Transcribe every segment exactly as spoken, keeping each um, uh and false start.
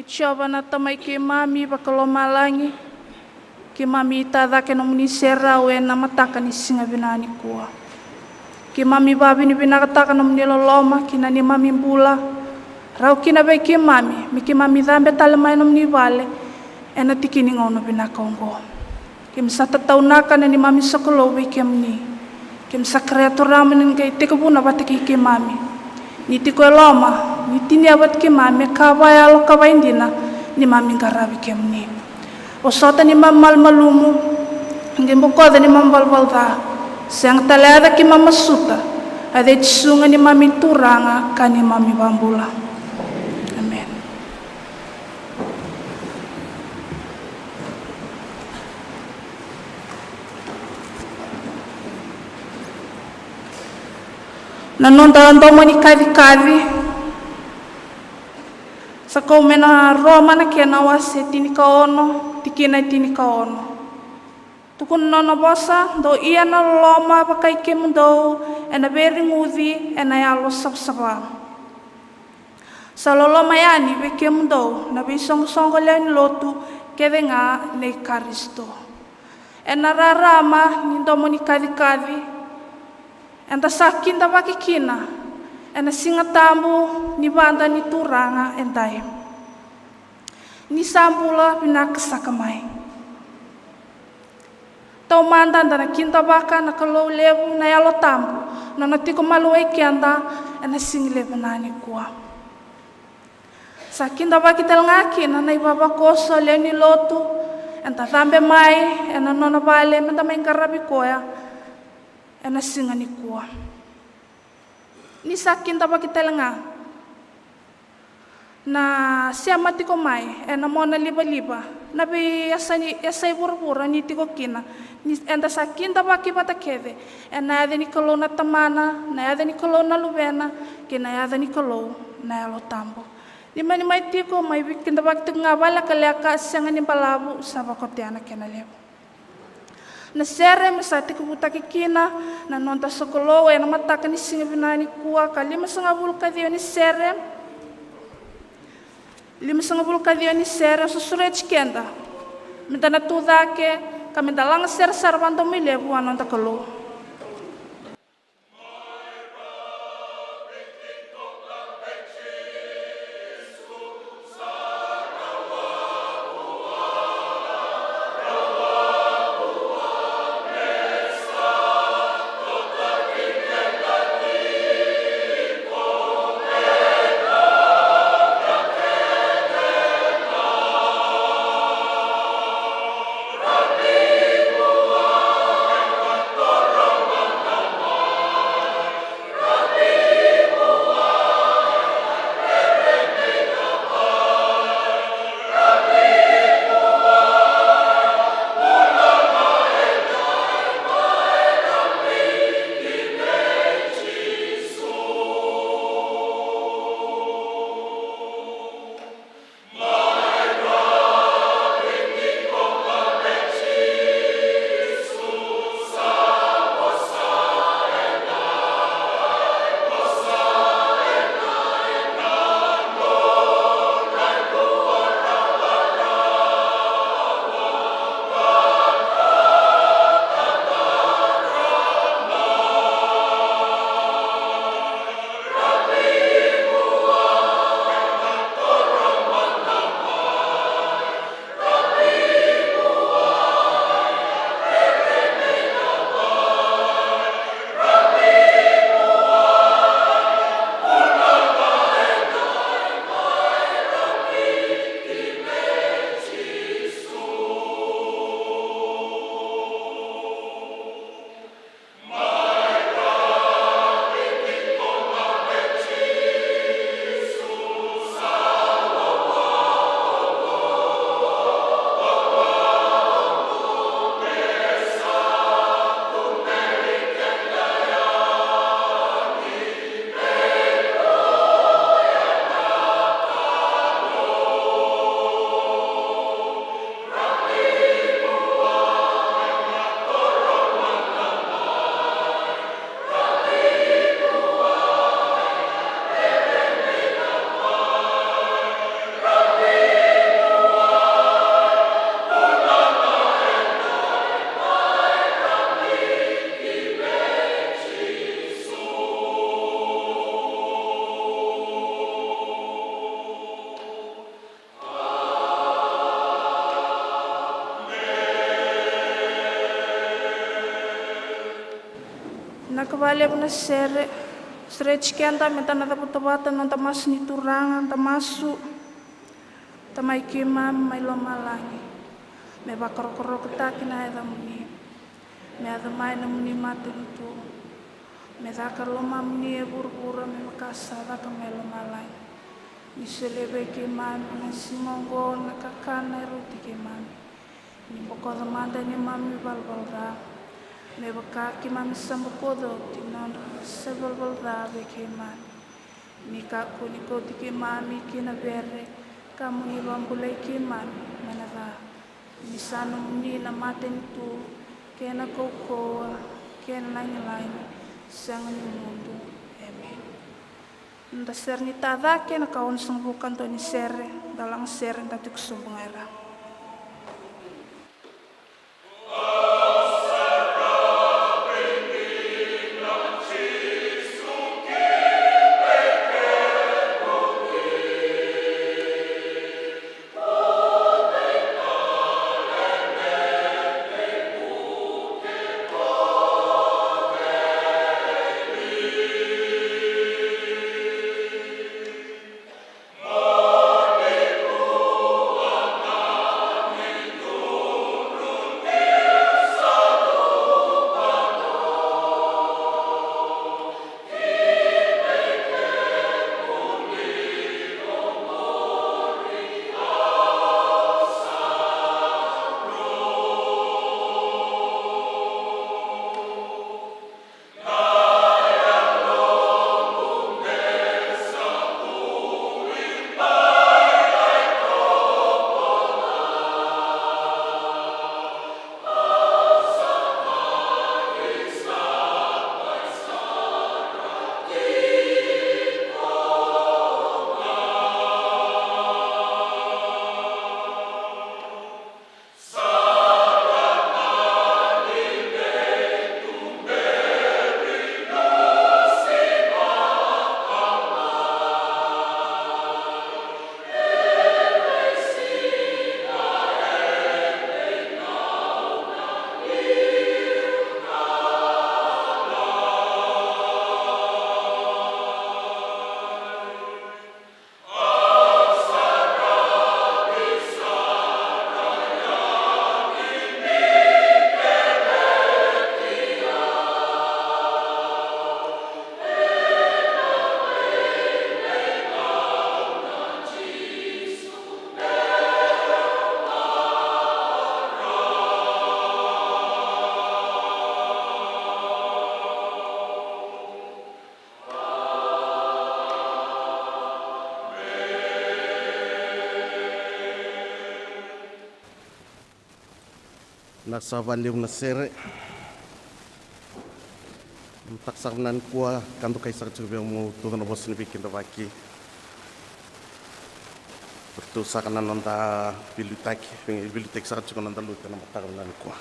Jiova na Tamai keimami vakalomalagi, keimami tacake nomuni serau ena mataka ni siga vinaka nikua. Keimami vavinavinakataka nomuni loloma kina neimami bula, rau kina vei keimami me keimami cabe tale mai nomuni vale ena tiki ni gauna vinaka oqo. Keimami sa tataunaka na neimami sokalou vei kemuni. Keimami sa kerea, Turaga, mo ni qai tekivuna vata kei keimami. Ni tiko e loma, ni tinia vata keimami e ka vakayalo ka vakaidina, neimami qaravi kemuni. Vosota neimami malumalumu, qai bokoca neimami valavala ca. Sega tale yaca keimami masuta, a yaca i Jisu ga neimami Turaga ka neimami iVakabula. Amen. Na noda domo ni kacikaci sa kau mai na Roma na kena wase tinikaono, tikina e tinikaono. Tukuna na nona vosa: Dou ia na loloma vakai kemudou ena veiriguci ena yalo savasava. Sa loloma yani vei kemudou na veisoqosoqo lewe ni lotu kece ga nei Karisito. Ena rarama ni domo ni kacikaci, eda sa kidavaki kina ena Siga Tabu ni vada ni Turaga edai. Ni sa bula vinaka saka mai. Taumada da na kidavaka na Kalou levu na Yalo Tabu, na nona tiko maliwai keda ena siga levu na nikua. Sa kidavaki tale ga kina na ivavakoso lewe ni lotu eda cabe mai ena nona vale meda mai qaravi koya ena siga nikua. Ni sa kidavaki tale ga na sema tiko mai ena mona livaliva na veiyasai, yasai vuravura ni tiko kina, ni eda sa kidavaki vata kece ena yaca ni Kalou na Tamana, na yaca ni Kalou na Luvena, kei na yaca ni Kalou na Yalo Tabu. Ni mani mai tiko, mai veikidavaki tiko ga vakalekaleka, sega ni balavu, sa vakotea na kena levu. Na sere me sa tekivutaki kina na noda sokalou ena mataka ni siga vinaka nikua, ka limasagavulu ka ciwa ni sere. Limasagavulu ka ciwa ni sere, au sa sureti keda meda na tucake ka meda lagasere sara vakadomoilevu vua noda Kalou. Vinaka vakalevu na sere. Sereti keda me da na cavuta vata na noda masu ni Turaga, da masu. Tamai keimami mai lomalagi, me vakarokorokotaki na yacamuni, me yaco mai na nomuni matanitu, me caka lomamuni e vuravura me vaka sa caka mai lomalagi. Ni solia vei keimami na siga oqo na kakana e rauti keimami. Ni bokoca mada neimami valavala ca, me vaka keimami sa bokoca oti na nodra sa valavala ca vei keimami. Ni kakua ni kauti keimami ki na vere, ka mo ni vakabulai keimami mai na ca. Ni sa nomuni na matanitu, kei na kaukauwa, kei na lagilagi, sega ni mudu. Emeni. Da sere ni ta cake na ka onosagavulu ka dua ni sere, da laga sere, da tiko sobu ga e ra. Na sa vakalevu na sere. Mataka saka vinaka nikua, ka dokai saka tiko vei au meu tucake na vosa ni veikidavaki. Ratou saka na noda veiliutaki, veiliutaki saka tiko na noda lotu ena mataka vinaka nikua.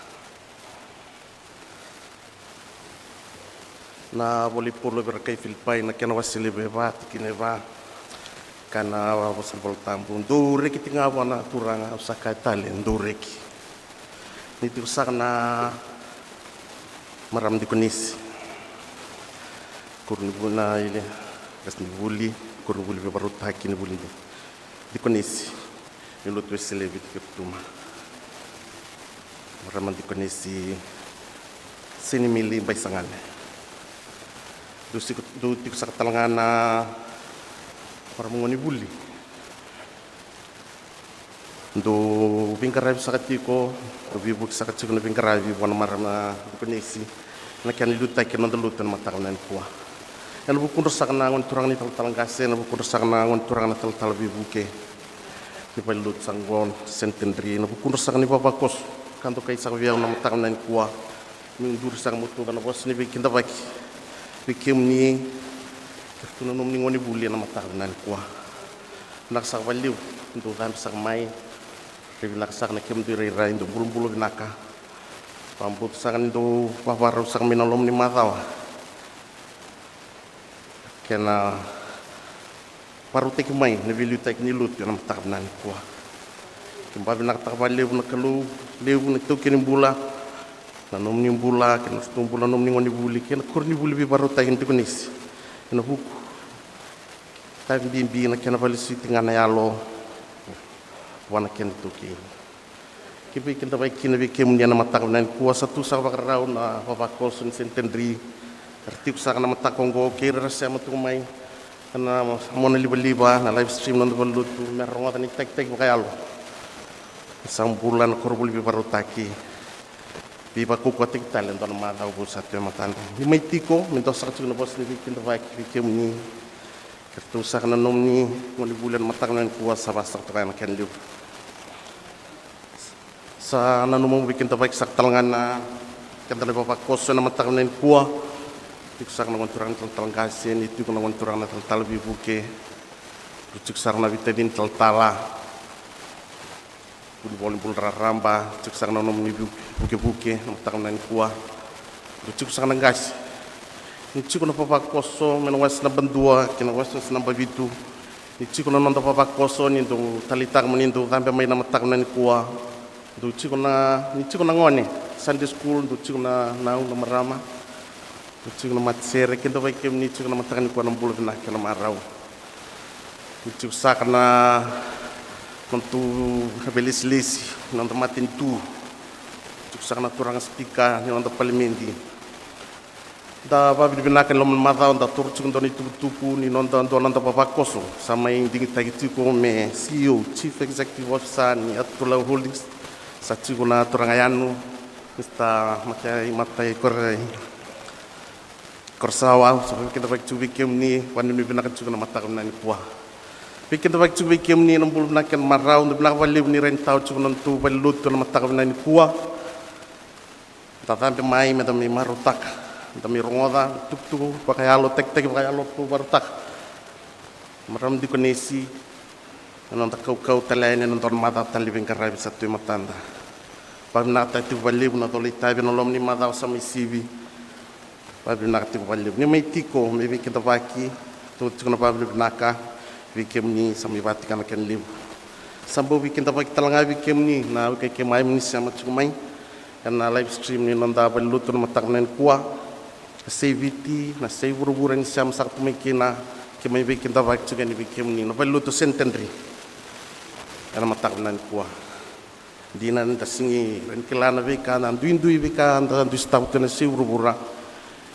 Na ivola i Paula vei ira kai Filipai, na kena wase levu e va, tikina e va, ka na vosa ni Vola Tabu: Dou rekiti ga vua na Turaga, au sa kaya tale, dou reki. Ni tiko saka na marama dikonisi, koronivuli, na ile, qasenivuli, koronivuli veivakarautaki ni vuli dikonisi ni lotu Wesele e Viti kei Rotuma, marama dikonisi Senimili Baisagane. Dou siko, dou tiko saka tale ga na marama gonevuli. Dou veiqaravi saka tiko, dou veivuke saka tiko na veiqaravi vua na marama dikonisi ena kena liutaki na noda lotu ena mataka vinaka nikua. Ena vukudra saka na gone turaga na italatala qase, ena vukudra saka na gone turaga na talatala veivuke ni valenilotu saka oqo, Centenary, ena vukudra saka na ivavakoso ka dokai saka vei au na mataka vinaka nikua, meu duri saka meu tucake na vosa ni veikidavaki vei kemuni kei iratou na nomuni gonevuli ena mataka vinaka nikua. Vinaka saka vakalevu, dou cabe saka mai. Rairai vinaka saka na kemudou irairai, dou bulabula vinaka. Vakabauta saka ni dou vavarau saka mai na loma ni macawa. Kena vakarautaki mai na veiliutaki ni lotu ena mataka vinaka nikua. Keimami vinakataka vakalevu na Kalou levu, na itaukei ni bula, Na nomuni bula kei na nodratou bula na nomuni gonevuli kei na koronivuli veivakarautaki ni Dikonisi ena vuku. Tavi bibi na kena vakalesui tiko ga na yalo vua na kena itaukei. Ke vei keda vaka kina vei kemuni ena mataka vinaka nikua, sa tu saka vakarau na vavakoso ni Centenary. Era tiko saka na mataka oqo kei ira era sema tu mai ena monalivaliva na live stream na noda valenilotu me ra rogoca na itakitaki vakayalo. Sa bula na koronivuli veivakarautaki. Veivakaukauwataki tale e dua na macawa vou sa tu e matada. Ni mai tiko me dua saka tiko na vosa ni veikidavaki vei kemuni kei ratou saka na nomuni gonevuli ena mataka vinaka nikua, sa vaka saka toka ena kena levu. Sa nanuma mo veikidavaki saka tale ga na keda na vavakoso ena mataka vinaka nikua. Tiko saka na gone turaga na talatala qase, ni tiko na gone turaga na talatala veivuke. Tiko saka na veitacini talatala. Vunivola ni bula raraba, tiko saka na nomuni vukevuke na mataka vinaka nikua. Dou tiko saka na qase. Ni tiko na vavakoso mai na wase naba dua kei na wase, wase naba vitu. Ni tiko na noda vavakoso, ni dou taleitaka mo ni dou cabe mai na mataka vinaka nikua. Dou tiko na, ni tiko na gone Sunday school, dou tiko na nau na marama. Dou tiko na matasere, keda vaka kemuni tiko na mataka nikua na bula vinaka kei na marau. Ni tiko saka na nodatou veilesilesi, na noda matanitu. Tiko saka na turaga sipika ni noda palimedi. Da vakavinavinaka ni loma ni macawa da taura tiko dua na itukutuku ni noda, dua na noda vavakoso sa mai digitaki tiko me C E O, Chief Executive Officer ni Atulau Holdings. Sa tiko na turaga Yanu, Mister Matai, Matai Kore. Korosawa, sa veikidavaki tiko vei kemuni, vakanuinui vinaka tiko na mataka vinaka nikua. Veikidavaki tiko vei kemuni na bula vinaka kei na marau, dou vinaka vakalevu ni raitayalo tiko na nodatou valenilotu na mataka vinaka nikua. Da cabe mai me da mai marautaka, da mai rogoca na itukutuku vakayalo, takitaki vakayalo ratou vakarautaka na marama Dikonisi. Na noda kaukauwa tale yani ena dua na macawa tale ni veiqaravi sa tu e matada. Vakavinavinaka tiko vakalevu na cola itavi ena loma ni macawa sa mai sivi. Vakavinavinaka tiko vakalevu ni mai tiko me veikidavaki. Tou tiko na vakavinavinaka vei kemuni sa mai vakatika na kena levu. Sa bau veikidavaki tale ga vei kemuni na wekai keimami ni sema tiko mai ena live stream ni noda valenilotu na mataka vinaka nikua. Na sei Viti, na sei vuravura ni sema saka tu mai kina, keimami veikidavaki tiko yani vei kemuni na valenilotu Centenary ena mataka vinaka nikua. Dina ni da sega ni kila na veika, na duidui veika da dui sotava tu ena sei vuravura.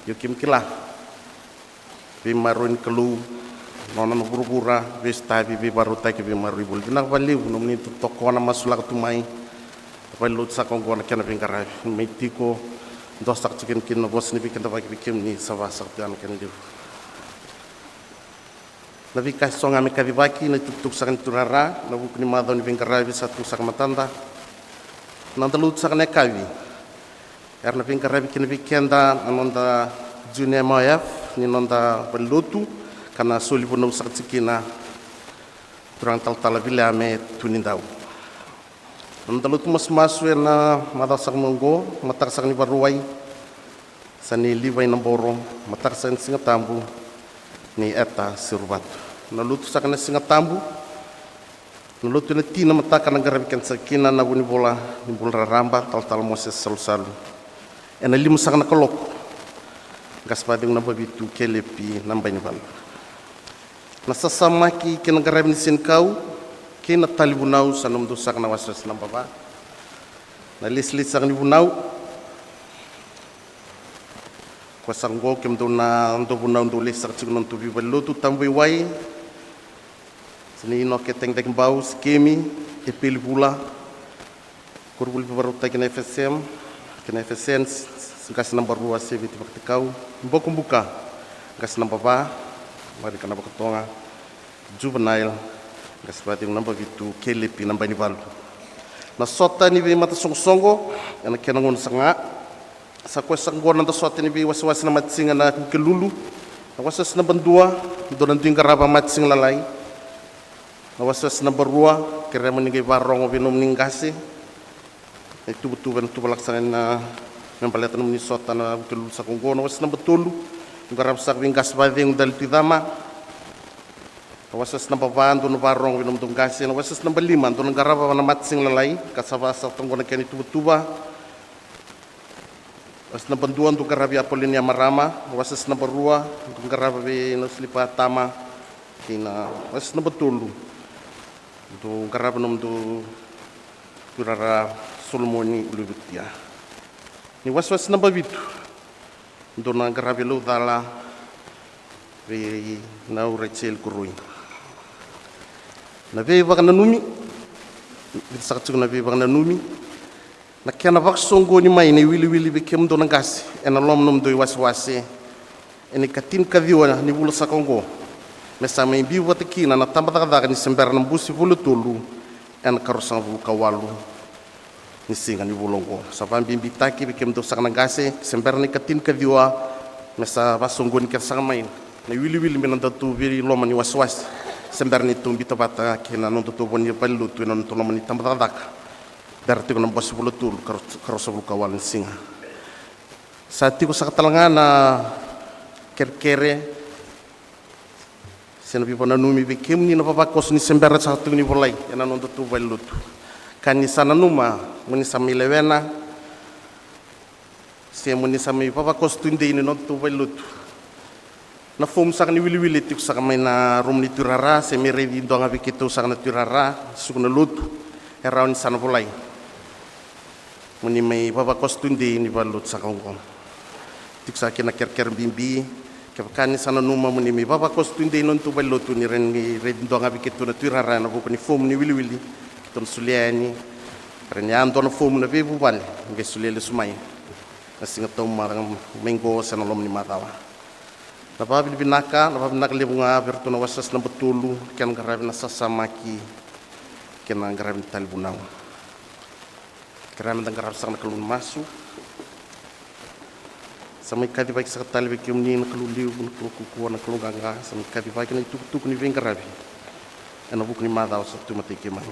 Io, keimami kila veimaroroi ni Kalou, nona na vuravura, veisotavi, veivakarautaki, veimaroroi voli. Vinaka vakalevu nomuni tokona, masulaka tu mai. Valenilotu saka oqo na kena veiqaravi. Mai tiko, dua saka tiko kina na vosa ni veikidavaki vei kemuni, sa vaka saka tu ya na kena levu. Na veika eso ga me kacivaki, na itukutuku saka ni Turaga ena vuku ni macawa ni veiqaravi sa tu saka e matada. Na noda lotu saka ena yakavi, era na veiqaravi kina vei keda na noda Junior M O F ni noda valenilotu, ka na soli vunau saka tiko kina Turaga Talatala Viliame Tunidau. Na noda lotu masumasu ena macawa saka mai oqo, mataka saka ni Vakarauwai, sa nei Livai Naboro, mataka saka ni Sigatabu, nei Eta Seruvatu. Na lotu saka ena Sigatabu, na lotu ena tini na mataka na qaravi keda saka kina na vunivola ni bula raraba, Talatala Mosese Salusalu. Ena lima saka na kaloko, qase vakacegu naba vitu, Kelepi Nabaivalu. Na sasamaki kei na qaravi ni senikau kei na tali vunau sa nomudou saka na wasewase naba va. Na lesilesi saka ni vunau. Koya saka oqo kemudou na dau vunau dou lesi saka tiko na nodatou veivalenilotu, Tabuvaiwai, sa nei Inoke Tagidagi Bau, Sikemi, Epeli Vula, koronivuli veivakarautaki na F S M kei na F S N, qase naba rua, Seveti Vakatikau, Bokobuka, qase naba va, Marika Nabakatoga, Juvenile, qase vakacegu naba vitu, Kelepi Nabaivalu. Na sota ni veimatasoqosoqo ena kena gauna saka ga. Sa koya saka oqo na noda sota ni veiwasewase na matasiga na Vukelulu. Na wasewase naba dua, dou na dui qarava matasiga lalai. Na wasewase naba rua, kerea mo ni qai vakarorogo vei nomuni qase na ituvatuva ena tuvalaka saka yani me baleta nomuni sota na Vukelulu saka oqo. Na wasewase naba tolu, dou qarava saka vei qase vakacegu Dalitui Cama. Na wasewase naba va, dou na vakarorogo vei nomudou qase. Na wasewase naba lima, dou na qarava na matasiga lalai, ka sa vaka saka oqo na kena ituvatuva. Wase naba dua dou qarava vei Apolonia Marama, wase naba rua dou qarava vei Nausilipa Tama, kei na wase naba tolu dou qarava vei nomudou tuirara Solomoni Uluvetia. Ni wasewase naba vitu dou na qarava vei Laucala vei Nau Rachel Koroi. Na veivakananumi, vica saka tiko na veivakananumi. Na kena vakasoqoni mai na iwiliwili vei kemudou na qase ena loma ni nomudou iwasewase ena ikatinikaciwa ni vula saka oqo, me sa mai biu vata kina na tabacakacaka ni se bera na bose ivolatolu ena ka ruasagavulu ka walu ni siga ni vula oqo. Sa vakabibitaki vei kemudou saka na qase, se bera na ikatinikaciwa, me sa vakasoqoni kece saka mai na iwiliwili me nodatou veiloma ni wasewase, se bera ni tou biuta vata kei na nodatou vo ni valenilotu ena nodatou loma ni tabacakacaka, bera tiko na bose ivolatolu ka ru-, ka ruasagavulu ka walu ni siga. Sa tiko saka tale ga na kerekere se na veivakananumi vei kemuni na vavakoso ni se bera saka tiko ni volai ena nodatou valenilotu. Ka ni sa nanuma mo ni sa mai lewena se mo ni sa mai vavakoso tudei ni nodatou valenilotu, na fomu saka ni wiliwili e tiko saka mai na rumu ni tuirara, se me raici dua ga vei keitou saka na tuirara, suka na lotu, e rawa ni sa na volai mo ni mai vavakoso tudei ni valenilotu saka oqo. Tiko saka kina na kerekere bibi, kevaka ni sa nanuma mo ni mai vavakoso tudei ni nodatou valenilotu, ni rawa ni raici dua ga vei keitou na tuirara ena vuku ni fomu ni wiliwili keitou na solia yani. Rawa ni yadua na fomu na veivuvale, qai solia lesu mai na siga taumada mai qo se na loma ni macawa. Na vakavinavinaka, na vakavinaka levu ga vei iratou na wasewase naba tolu, kena qaravi na sasamaki kei na qaravi na talevunau. Kerea meda qarava saka na Kalou na masu. Sa mai kacivaki saka tale vei kemuni na Kalou levu, na Kalou kaukaua, na Kalou qaqa, sa mai kacivaki na itukutuku ni veiqaravi ena vuku ni macawa sa tu matai keimami.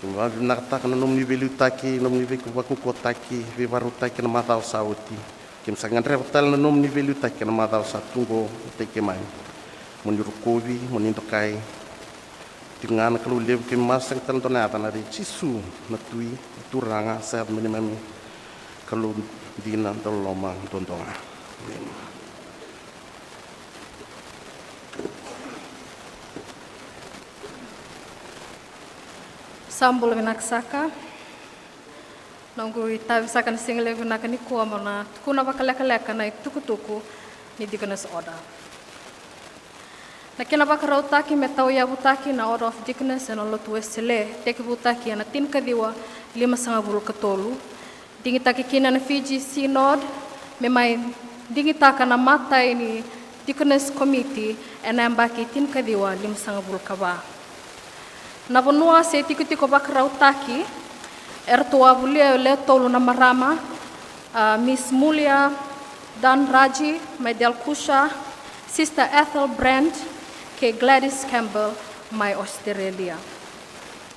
Keimami vakavinavinakataka na nomuni veiliutaki, nomuni veivakaukauwataki, veivakarautaki ena macawa sa oti. Keimami sa gadreva tale na nomuni veiliutaki ena macawa sa tu oqo matai keimami. Mo ni rokovi, mo ni dokai. Tiko ga na Kalou levu, keimami masu saka tale dua na yaca ena yaca i Jisu na Tui, na Turaga, sa yaca me neimami Kalou dina, dauloloma duadua ga. Emeni. Sa bula vinaka saka. Noqu itavi saka na siga levu vinaka nikua mo na tukuna vakalekaleka na itukutuku ni Deaconess Order. Na kena vakarautaki me tauyavutaki na Order of Deaconess ena Lotu Wesele, tekivutaki ena tinikaciwa limasagavulu ka tolu. Digitaki kina na Fiji Synod me mai digitaka na matai ni Deaconess Committee ena yabaki tinikaciwa limasagavulu ka va. Na vanua se tikotiko vakarautaki, eratou a volia e le tolu na marama, a, Miss Mulia Dan Raji mai Delkusha, Sister Ethel Brand, kei Gladys Campbell mai Australia.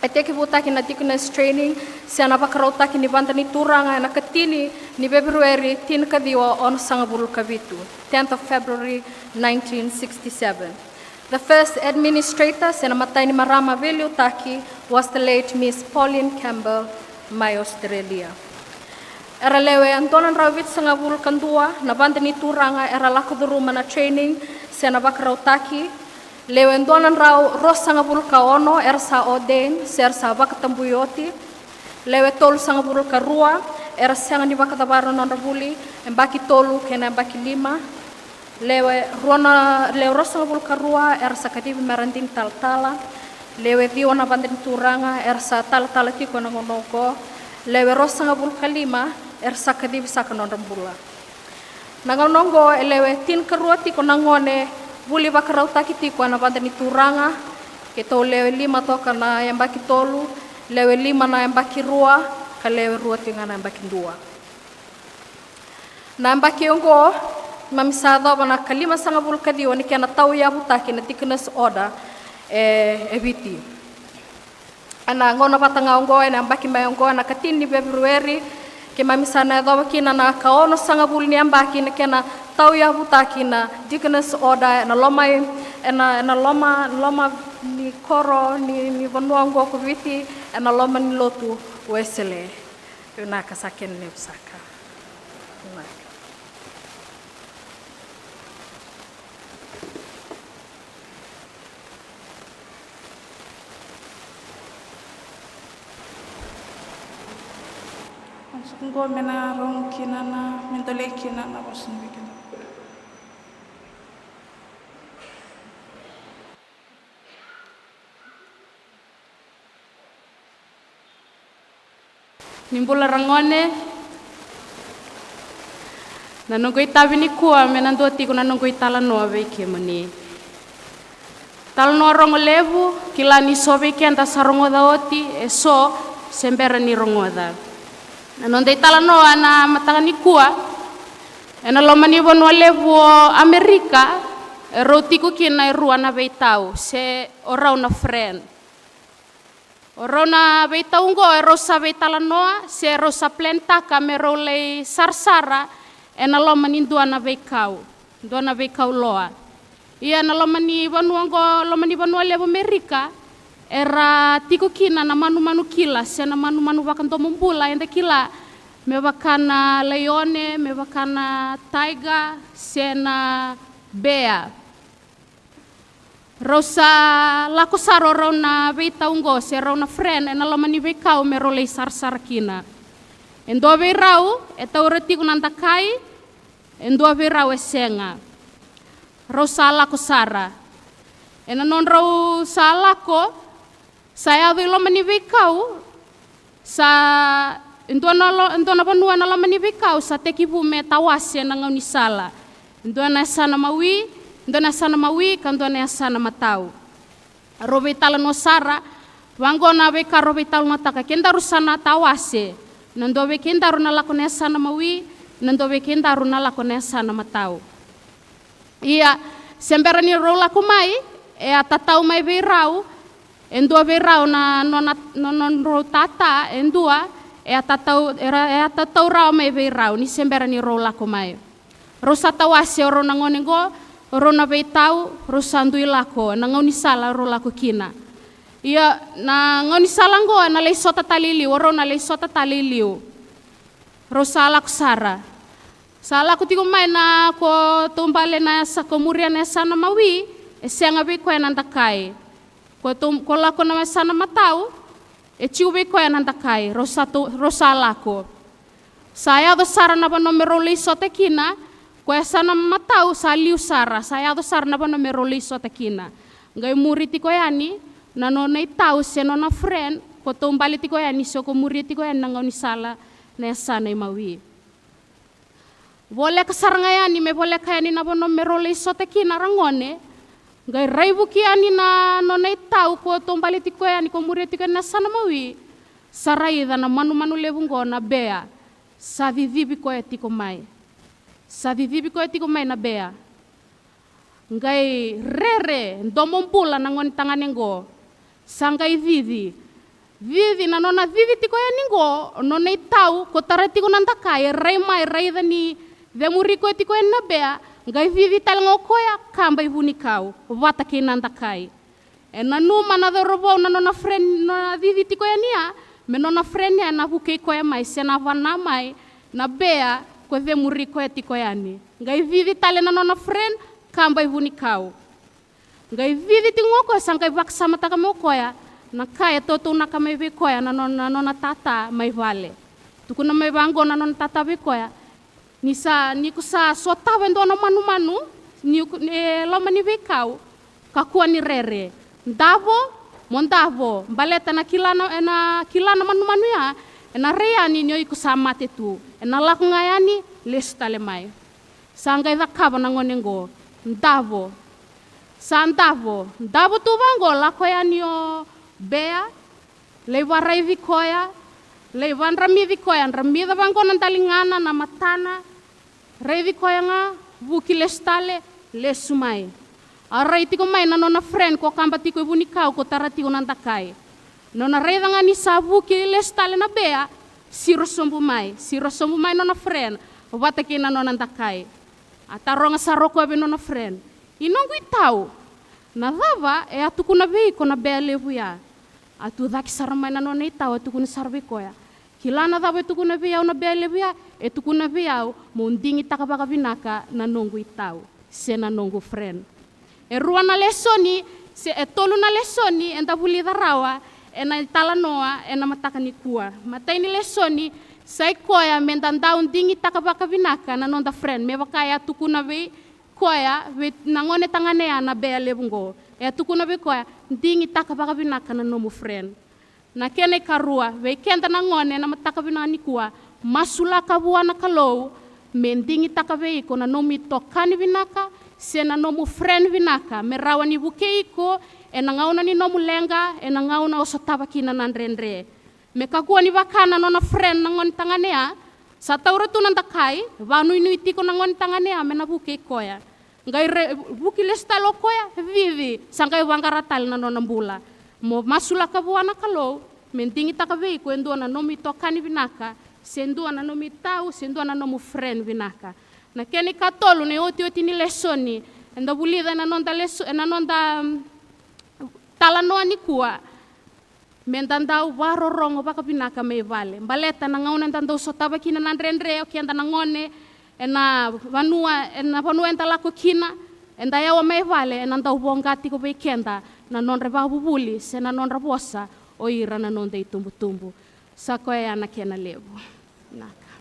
E tekivutaki na Deaconess Training se na vakarautaki ni vada ni Turaga ena katini ni Feperueri tinikaciwa onosagavulu ka vitu, tenth of February nineteen sixty-seven. The first administrator se na matai ni marama veiliutaki was the late Miss Pauline Campbell mai Australia. Era lewe dua na drau vitusagavulu ka dua na vada ni Turaga era lako curuma na training se na vakarautaki. Lewe dua na drau ruasagavulu ka ono era sa ordain se era sa vakatabui oti. Lewe tolusagavulu ka rua era sega ni vakacavara na nodra vuli, yabaki tolu kei na yabaki lima. Lewe rua na, lewe ruasagavulu ka rua era sa kacivi mera digitalatala. Lewe ciwa na vada ni Turaga era sa talatala tiko ena gauna oqo. Lewe ruasagavulu ka lima era sa kacivi saka na nodra bula. Na gauna oqo e lewe tinikarua tiko na gone vuli vakarautaki tiko ena vada ni Turaga. Keitou lewe lima toka na yabaki tolu, lewe lima na yabaki rua, ka lewe rua tiko ga na yabaki dua. Na yabaki oqo keimami sa yacova na ka limasagavulu ka ciwa ni kena tauyavutaki na Deaconess Order e, e Viti. Ena gauna vata ga oqo, ena yabaki mai oqo, ena katini ni Feperueri, keimami sa na yacova kina na ka onosagavulu ni yabaki na kena tauyavutaki na Deaconess Order ena loma i, ena, ena loma, loma ni koro ni, ni vanua oqo ko Viti, ena loma ni lotu Wesele. Vinaka, sa kena levu saka. Qo me na rogo kina na, me dolei kina na vosa ni veiqaravi. Ni bula ragone. Na noqu itavi nikua me na dua tiko na noqu italanoa vei kemuni. Talanoa rogo levu, kila ni so vei keda sa rogoca oti, e so se bera ni rogoca. Na noda italanoa na mataka nikua, ena loma ni vanua levu o Amerika, e rau tiko kina e rua na veitau, se o rau na friend. O rau na veitau oqo e rau sa veitalanoa se rau sa plantaka me rau lai sarasara ena loma ni dua na veikau, dua na veikau loa. Ia na loma ni vanua oqo, loma ni vanua levu Merika, era tiko kina na manumanu kila se na manumanu vakadomobula eda kila me vaka na laione, me vaka na tiger se na bear. Rau sa lako sara o rau na veitau oqo se rau na friend ena loma ni veikau me rau lai sarasara kina. E dua vei rau e taura tiko na dakai, e dua vei rau e sega. Rau sa lako sara. Ena nodrau sa lako, sa yaco i loma ni veikau, sa e dua na lo-, e dua na vanua ena loma ni veikau sa tekivu me tawase na gaunisala. E dua na yasana mawi, e dua na yasana mawi ka dua na yasana matau. Rau veitalanoa sara, vaqo na veika rau veitalanoataka, kedaru sa na tawase. Na dua vei kedaru na lako na yasana mawi, na dua vei kedaru na lako na yasana matau. Ia, se bera ni rau lako mai, e a tatau mai vei rau, e dua vei rau na nona, na nodrau tata, e dua, e a tatau, era, e a tatau rawa mai vei rau, ni se bera ni rau lako mai. Rau sa tawase o rau na gone oqo, o rau na veitau, rau sa dui lako, na gaunisala rau lako kina. Ia, na gaunisala oqo, ena lai sota tale i liu, o rau na lai sota tale i liu. Rau sa lako sara. Sa lako tiko mai na ko taubale na yasa-, ko muria na yasana mawi, e sega vei koya na dakai. Ko tou-, ko lako na yasana matau, e tiko vei koya na dakai, rau sa tou-, rau sa lako. Sa yaco sara na vanua me rau lai sota kina, ko yasana matau sa liu sara, sa yaco sara na vanua me rau lai sota kina. Qai muri tiko yani na nona itau se nona friend, ko taubale tiko yani se ko muria tiko yani na gaunisala na yasana i mawi. Voleka sara ga yani me voleka yani na vanua me rau lai sota kina ragone. Qai raivuki yani na nona itau ko taubale tiko yani ko muria tiko yani na yasana mawi. Sa raica na manumanu levu qo na bear. Sa cicivi koya tiko mai. Sa cicivi koya tiko mai na bear. Qai rere, domo bula na gone tagane qo. Sa qai cici. Cici, na nona cici tiko yani qo, nona itau, ko tara tiko na dakai, e rai mai, raica ni cemuri koya tiko yani na bear, qai cici tale ga o koya, kaba i vunikau, vata kei na dakai. E nanuma na cauravou na nona friend, nona cici tiko yani ya, me nona friend ya na vukei koya mai, se na vana mai, na bear, ko cemuri koya tiko yani. Qai cici tale na nona friend, kaba i vunikau. Qai cici tiko ga o koya, sa qai vakasamataka mai o koya, na ka e tautuanaka mai vei koya, na nona, na nona tata mai vale. Tukuna mai vaqo na nona tata vei koya. Ni sa, ni ko sa sotava e dua na manumanu, ni ko, e loma ni veikau, kakua ni rere. Davo, mo davo, baleta na kila na, ena kila na manumanu ya, ena rai yani ni o iko sa mate tu. Ena lako ga yani, lesu tale mai. Sa qai cakava na gone qo, davo. Sa davo, davo tu vaqo, lako yani o bear, lai varaici koya, lai vadramici koya, dramica vaqo na daligana, na matana, raici koya ga, vuki lesu tale, lesu mai. A rai tiko mai na nona friend ko kaba tiko i vunikau ko tara tiko na dakai. Nona raica ga ni sa vuki lesu tale na bear, siro sobu mai, siro sobu mai nona friend, vata kei na nona dakai. A taroga sara o koya vei nona friend, i noqu itau, na cava e a tukuna vei iko na bear levu ya? A tu cake sara mai na nona itau, a tukuna sara vei koya, Kila na cava e tukuna vei au na bea levu ya? E tukuna vei au meu digitaka vakavinaka na noqu itau se na noqu friend. E rua na lesoni, se e tolu na lesoni eda vulica rawa ena italanoa ena mataka nikua. Matai ni lesoni, sa i koya meda dau digitaka vakavinaka na noda friend, me vaka e a tukuna vei koya, vei na gone tagane ya na bea levu qo. E a tukuna vei koya, digitaka vakavinaka na nomu friend. Na kena ikarua, vei keda na gone na mataka vinaka nikua, masulaka vua na Kalou me digitaka vei iko na nomu itokani vinaka se na nomu friend vinaka, me rawa ni vukei iko ena gauna ni nomu leqa, ena gauna o sotava kina na dredre. Me kakua ni vaka na nona friend na gone tagane ya, sa taura tu na dakai, vanuinui tiko na gone tagane ya me na vukei koya. Qai re, vuki lesu tale o koya, vivi, sa qai vaqara tale na nona bula. Mo masulaka vua na Kalou me digitaka vei iko e dua na nomu itokani vinaka, se dua na nomu itau, se dua na nomu friend vinaka. Na kena ikatolu, na iotioti ni lesoni eda vulica ena noda leso, ena noda, mm, talanoa nikua, meda dau vakarorogo vakavinaka mai vale. Baleta na gauna eda dau sotava kina na dredre o keda na gone, ena vanua, ena vanua eda lako kina, eda yawa mai vale, ena dau voqa tiko vei keda na nodra ivakavuvuli se na nodra vosa o ira na noda itubutubu. Sa koya ya na kena levu. Vinaka.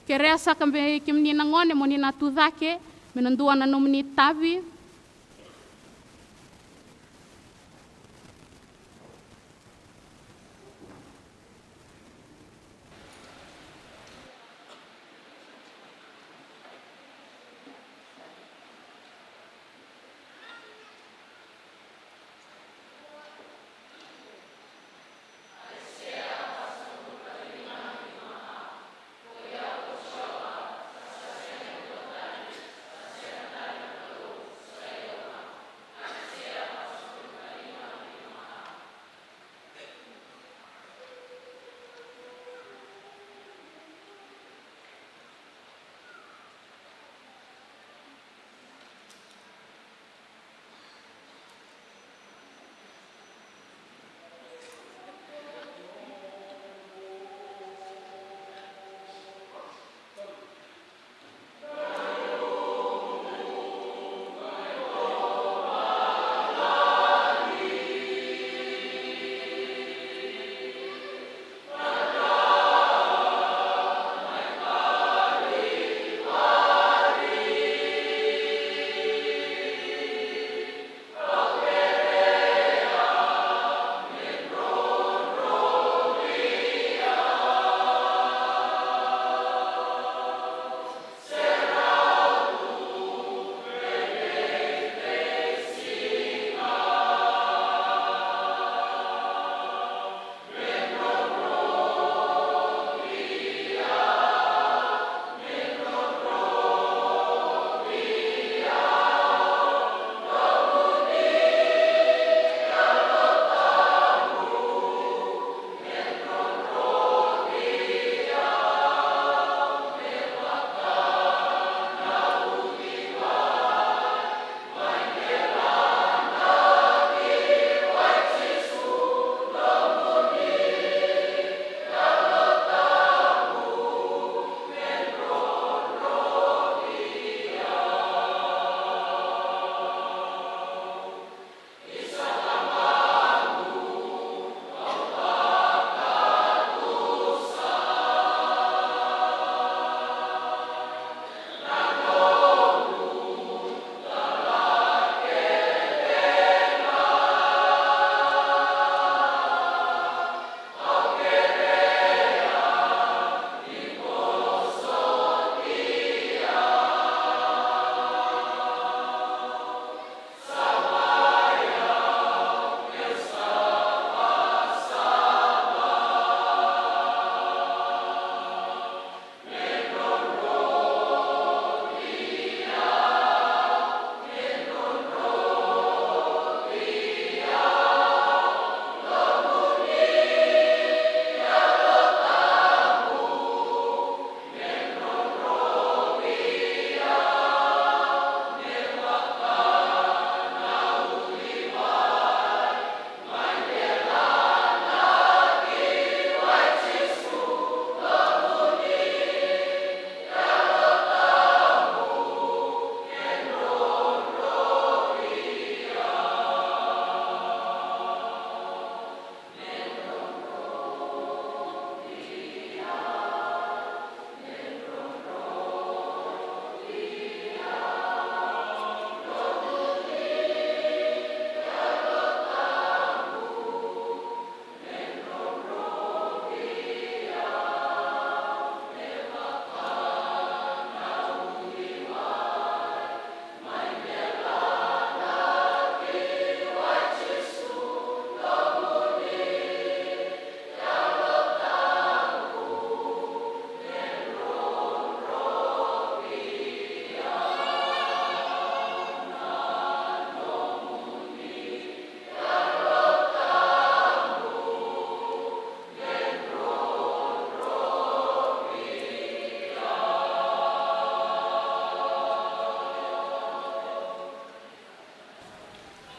Kerea saka vei kemuni na gone mo ni na tu cake me na dua na nomuni tavi.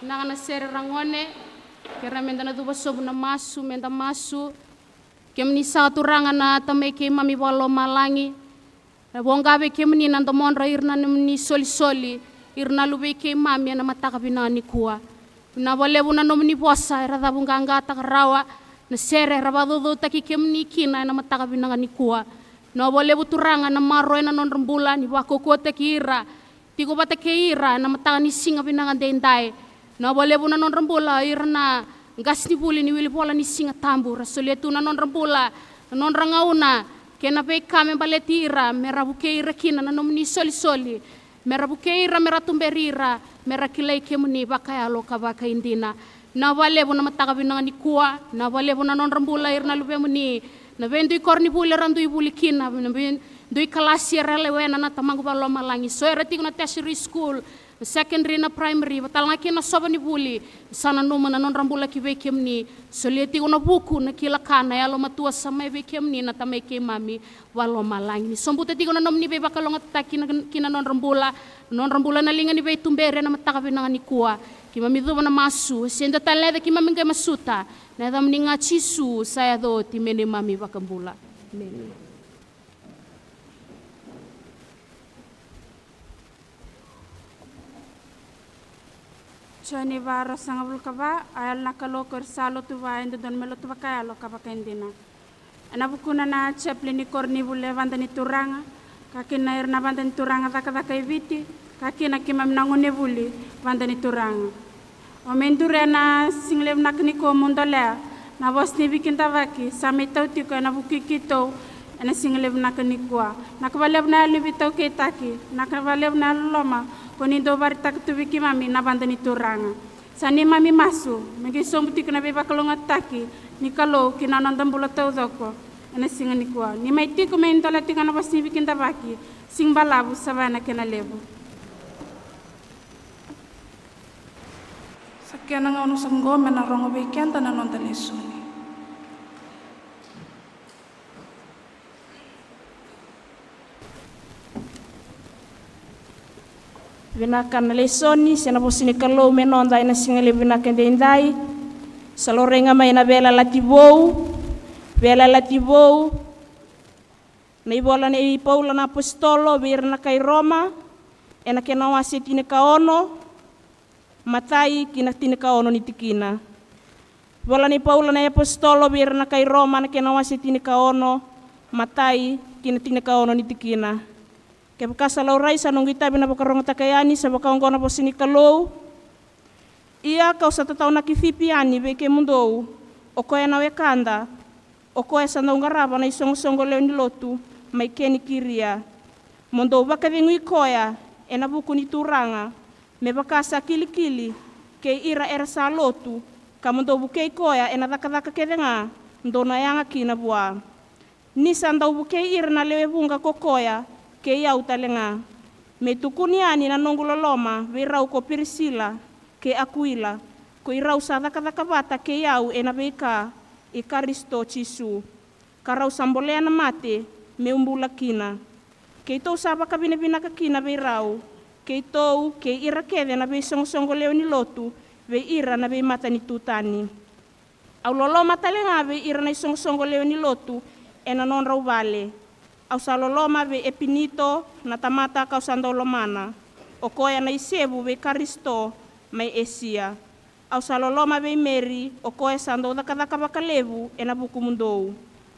Vinaka na sere ragone. Kerea meda na cuva sobu na masu, meda masu. Kemuni saka Turaga na Tamai keimami vakalomalagi, na voqa vei kemuni na domodra ira na nomuni solisoli, ira na luvei keimami ena mataka vinaka nikua. Vinaka vakalevu na nomuni vosa era cavuqaqataka rawa na sere era vakacaucautaki kemuni kina ena mataka vinaka nikua. Vinaka vakalevu Turaga na maroroi na nodra bula ni vakaukauwataki ira tiko vata kei ira ena mataka ni siga vinaka edaidai. Vinaka vakalevu na nodra bula ira na qasenivuli ni wilivola ni Siga Tabu, ra solia tu na nodra bula, na nodra gauna kei na veika me baleti ira, me ra vukei ira kina na nomuni solisoli, me ra vukei ira, me ra tuberi ira, me ra kilai kemuni vakayalo ka vakaidina. Vinaka vakalevu na mataka vinaka nikua. Vinaka vakalevu na nodra bula ira na luvemuni, na veidui koronivuli era dui vuli kina, na veidui kalasi era lewena na Tamaqu vakalomalagi. So era tiko na tertiary school, na secondary, na primary, vata tale ga kina na sova ni vuli, sa nanuma na nodra bula ki vei kemuni. Solia tiko na vuku, na kila ka, na yalomatua sa mai vei kemuni na Tamai keimami vakalomalagi. Ni sobuta tiko na nomuni veivakalougatataki ki na, ki na nodra bula, na nodra bula na liga ni veituberi ena mataka vinaka nikua. Keimami cuva na masu, se dua tale na yaca keimami qai masuta, na yacamuni ga Jisu sa yaco oti me neimami iVakabula. Emeni. Joni va, ruasagavulu ka va, a yalo na Kalou ko ira sa lotu va e dodonu me lotu vakayalo ka vakaidina. Ena vukuna na chaplain ni koronivuli e Vada ni Turaga, ka kina ira na Vada ni Turaga cakacaka e Viti, ka kina keimami na gonevuli Vada ni Turaga. O me duri ena sigalevu vinaka nikua mo dolea na vosa ni veikidavaki sa mai tau tiko ena vuku i keitou ena sigalevu vinaka nikua. Vinaka vakalevu na yalo ni veitaukeitaki, vinaka vakalevu na yalololoma ko ni dau vakaraitaka tu vei keimami na Vada ni Turaga. Sa neimami masu me qai sobu tiko na veivakalougatataki ni Kalou ki na noda bula taucoko ena siga nikua. Ni mai tiko me dolea tiko na vosa ni veikidavaki, siga balavu sa vaya na kena levu. Sa kena gauna saka oqo me na rogo vei keda na noda lesoni. Vinaka na lesoni se na vosa ni Kalou me noda ena sigalevu vinaka edaidai. Sa laurai ga mai na Veiyalayalati Vou, Veiyalayalati Vou, na ivola nei Paula na apositolo vei ira na kai Roma, ena kena wase tinikaono, matai ki na tinikaono ni tikina. Vola nei Paula na apositolo vei ira na kai Roma, na kena wase tinikaono, matai ki na tinikaono ni tikina. Kevaka sa laurai, sa noqu itavi na vakarogataka yani, sa vaka oqo na vosa ni Kalou. Ia ka'u sa tataunaki Fipi yani vei kemudou, o koya na wekada, o koya sa dau qarava na isoqosoqo lewe ni lotu mai Kenikiria, mo dou vakacegui koya ena vuku ni Turaga, me vaka sa kilikili kei ira era sa lotu, ka mo dou vukei koya ena cakacaka kece ga dou na yaga kina vua. Ni sa dau vukei ira na lewe vuqa ko koya, kei au tale ga. Me tukuni yani na noqu loloma vei rau ko Pirisila kei Akuila, ko i rau sa cakacaka vata kei au ena veika i Karisito Jisu, ka rau sa bolea na mate meu bula kina. Keitou sa vakavinavinaka kina vei rau, keitou kei ira kece na veisoqosoqo lewe ni lotu, vei ira na veimatanitu tani. Au loloma tale ga vei ira na isoqosoqo lewe ni lotu ena nodrau vale. Au sa loloma vei Epinito na tamata ka'u sa dau lomana, o koya na isevu vei Karisito mai Esia. Au sa loloma vei Meri, o koya sa dau cakacaka vakalevu ena vukumudou.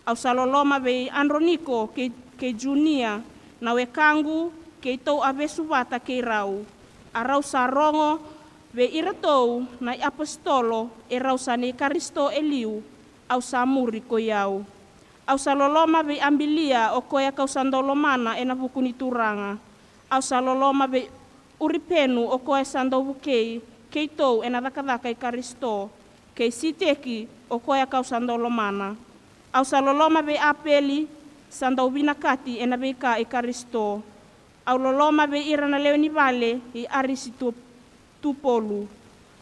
Au sa loloma vei Adroniko kei, kei Junia na wekaqu, keitou a vesu vata kei rau. A rau sa rogo vei iratou na iapositolo, e rau sa nei Karisito e liu, au sa muri ko i au. Au sa loloma vei Abilia, o koya ka'u sa dau lomana ena vuku ni Turaga. Au sa loloma vei Uripenu, o koya sa dau vukei keitou ena cakacaka i Karisito, kei Siteki, o koya ka'u sa dau lomana. Au sa loloma vei Apeli, sa dau vinakati ena veika i Karisito. Au loloma vei ira na lewe ni vale i Arisitupolu.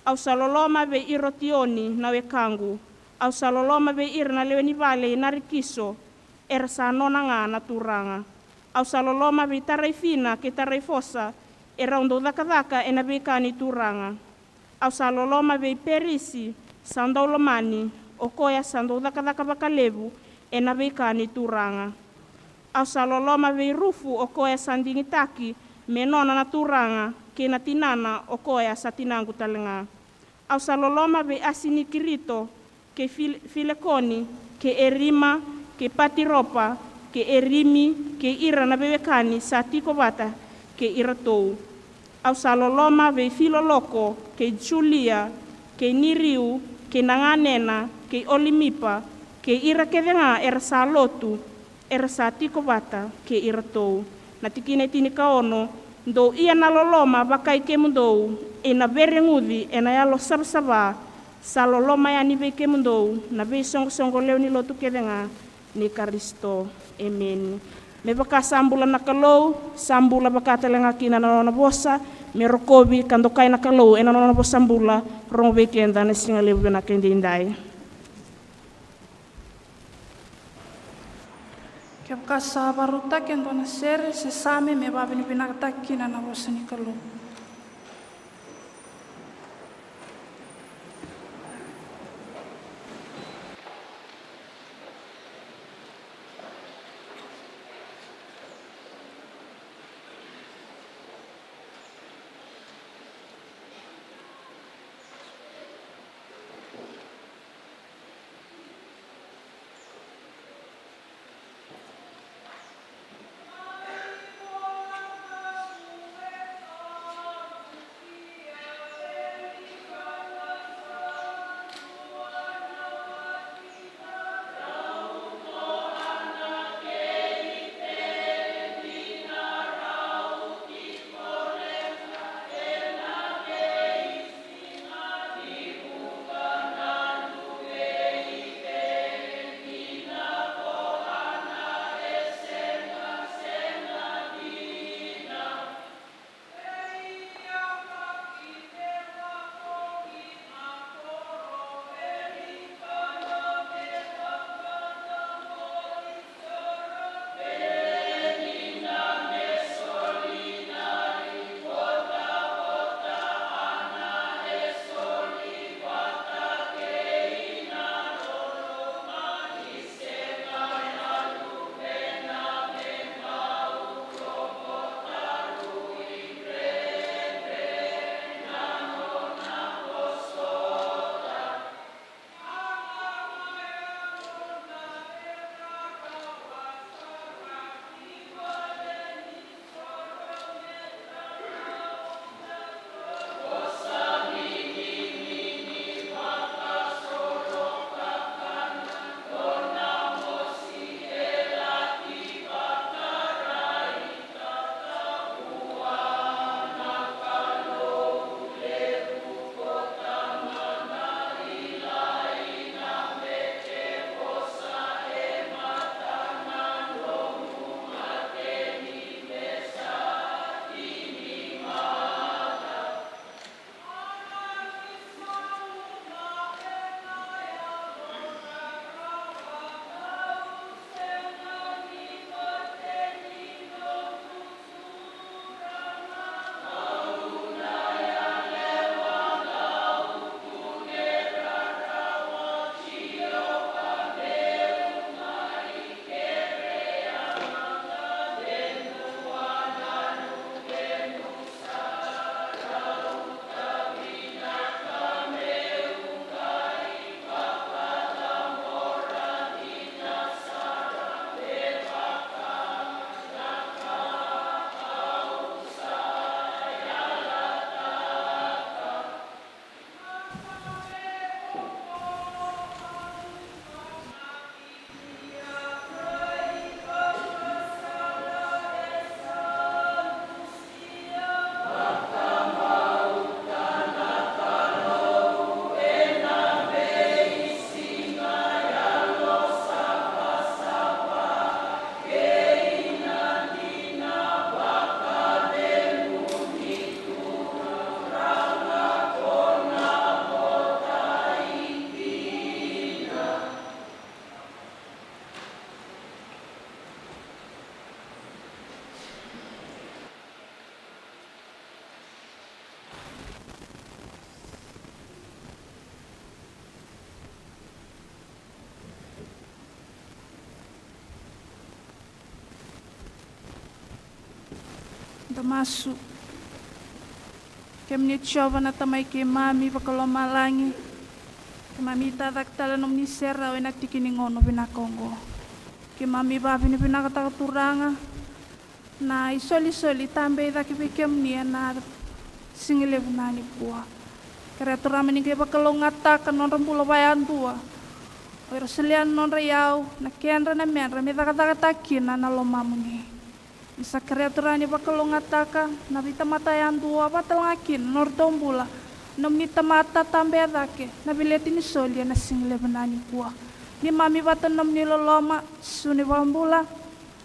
Au sa loloma vei Irotioni na wekaqu. Au sa loloma vei ira na lewe ni vale i Narikiso, era sa nona ga na Turaga. Au sa loloma vei Taraifina kei Taraifosa, e rau dau cakacaka ena veika ni Turaga. Au sa loloma vei Perisi, sa dau lomani, o koya sa dau cakacaka vakalevu ena veika ni Turaga. Au sa loloma vei Rufu, o koya sa digitaki me nona na Turaga, kei na tinana, o koya sa tinaqu tale ga. Au sa loloma vei Asinikirito, kei Fil-, Filekoni, kei Erima, kei Patiropa, kei Erimi, kei ira na veiwekani sa tiko vata kei iratou. Au sa loloma vei Filoloko, kei Julia, kei Niriu, kei na ganena, kei Olimipa, kei ira kece ga era sa lotu, era sa tiko vata kei iratou. Na tikina e tinikaono: Dou ia na loloma vakai kemudou, ena vereguci ena yalo savasava, sa loloma yani vei kemudou na veisoqosoqo lewe ni lotu kece ga ni Karisito. Emeni. Me vaka sa bula na Kalou, sa bula vaka tale ga kina na nona vosa, me rokovi ka dokai na Kalou ena nona vosa bula, rogo vei keda na siga levu vinaka edaidai. Kevaka sa vakarautaki e dua na sere se same me vakavinavinakataki kina na vosa ni Kalou. Da masu. Kemuni Jiova na Tamai keimami vakalomalagi, keimami tacake tale na nomuni serau ena tiki ni gauna vinaka oqo. Keimami vavinavinakataka Turaga na isolisoli tabe i cake vei kemuni ena siga levu na nikua. Kerea Turaga ni qai vakalougatataka na nodra bula vakayadua o ira solia na nodra iyau, na kedra, na medra me cakacakataka kina na lomamuni. Ni sa kerea Turaga ni vakalougatataka na veitamata yadua, vata talega kina na nodratou bula na nomuni tamata tabe cake na veleti ni soli ena siga levu na nikua. Neimami vata na nomuni loloma, Jisu na iVakabula.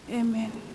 Emeni.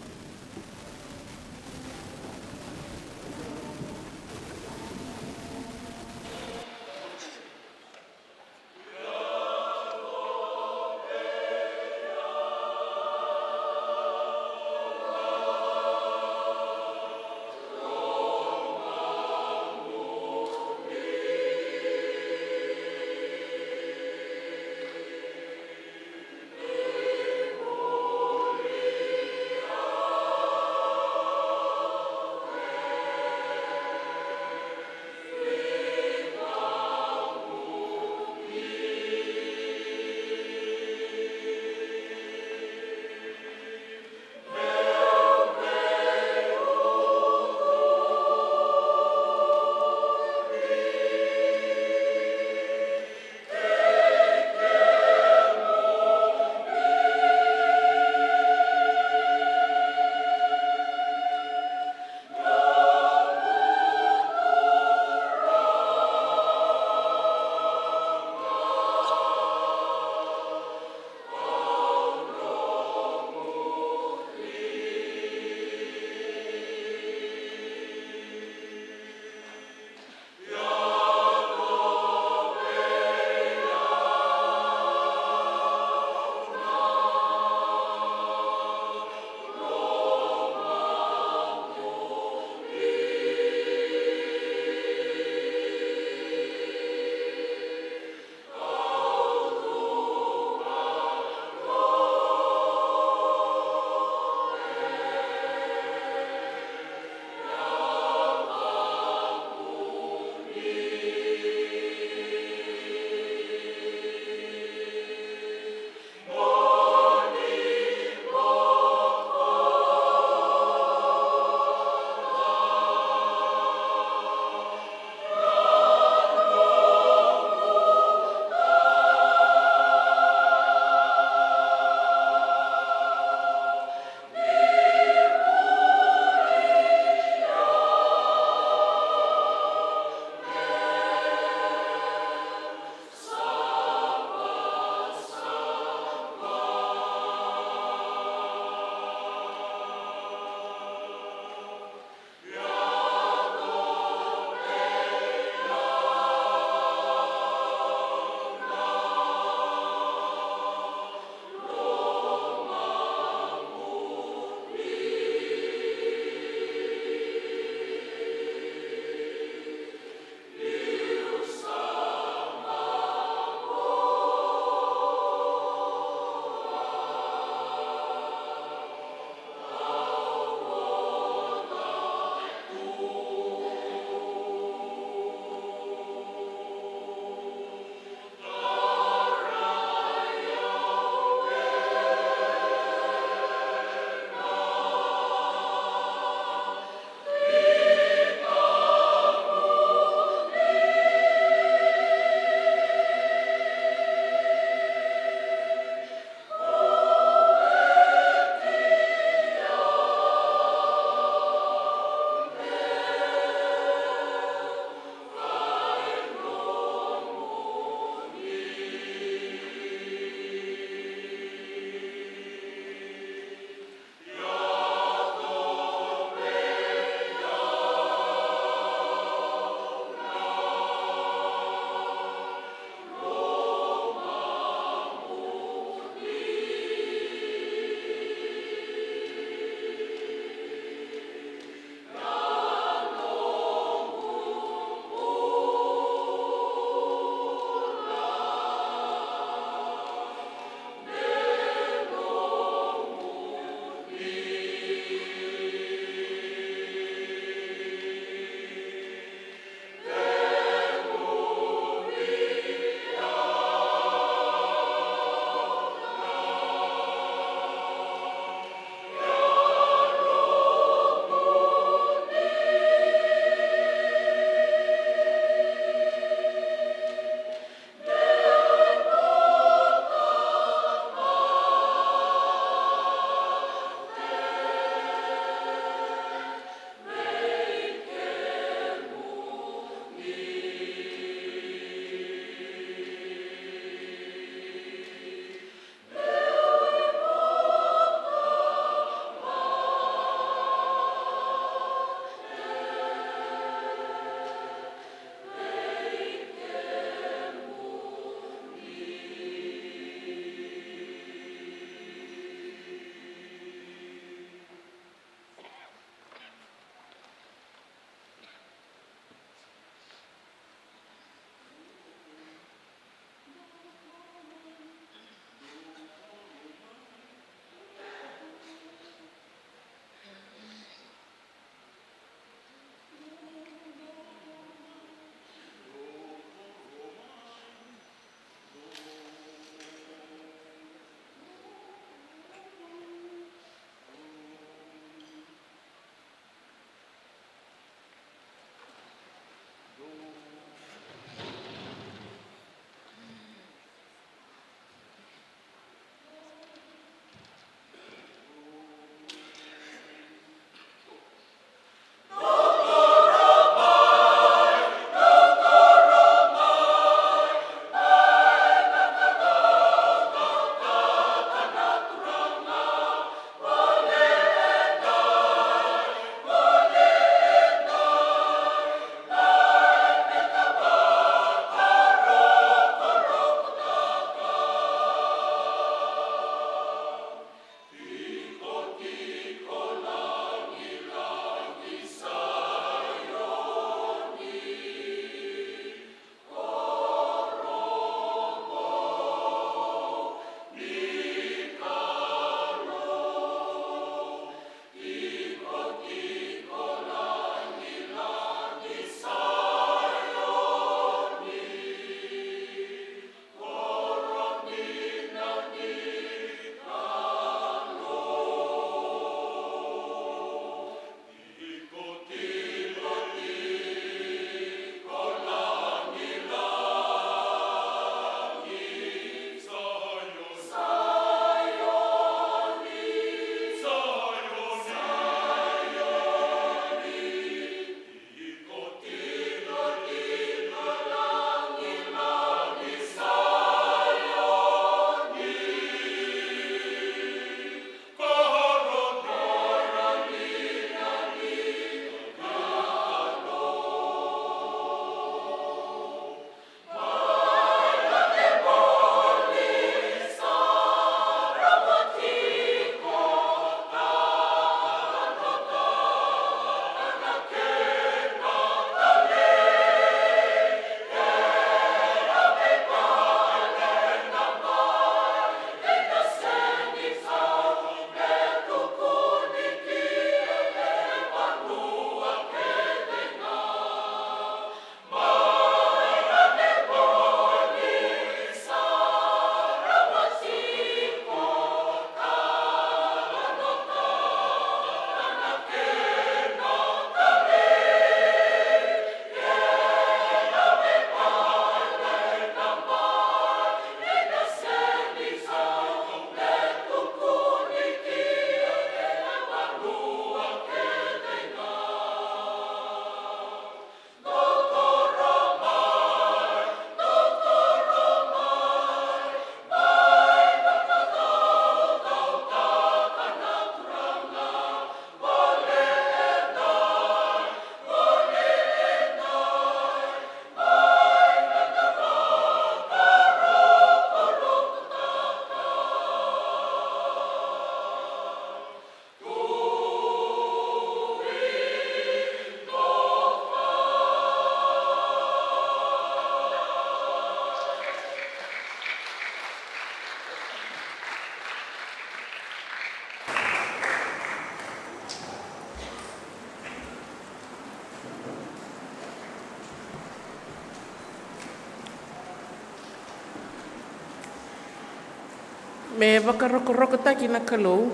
Me vakarokorokotaki na Kalou,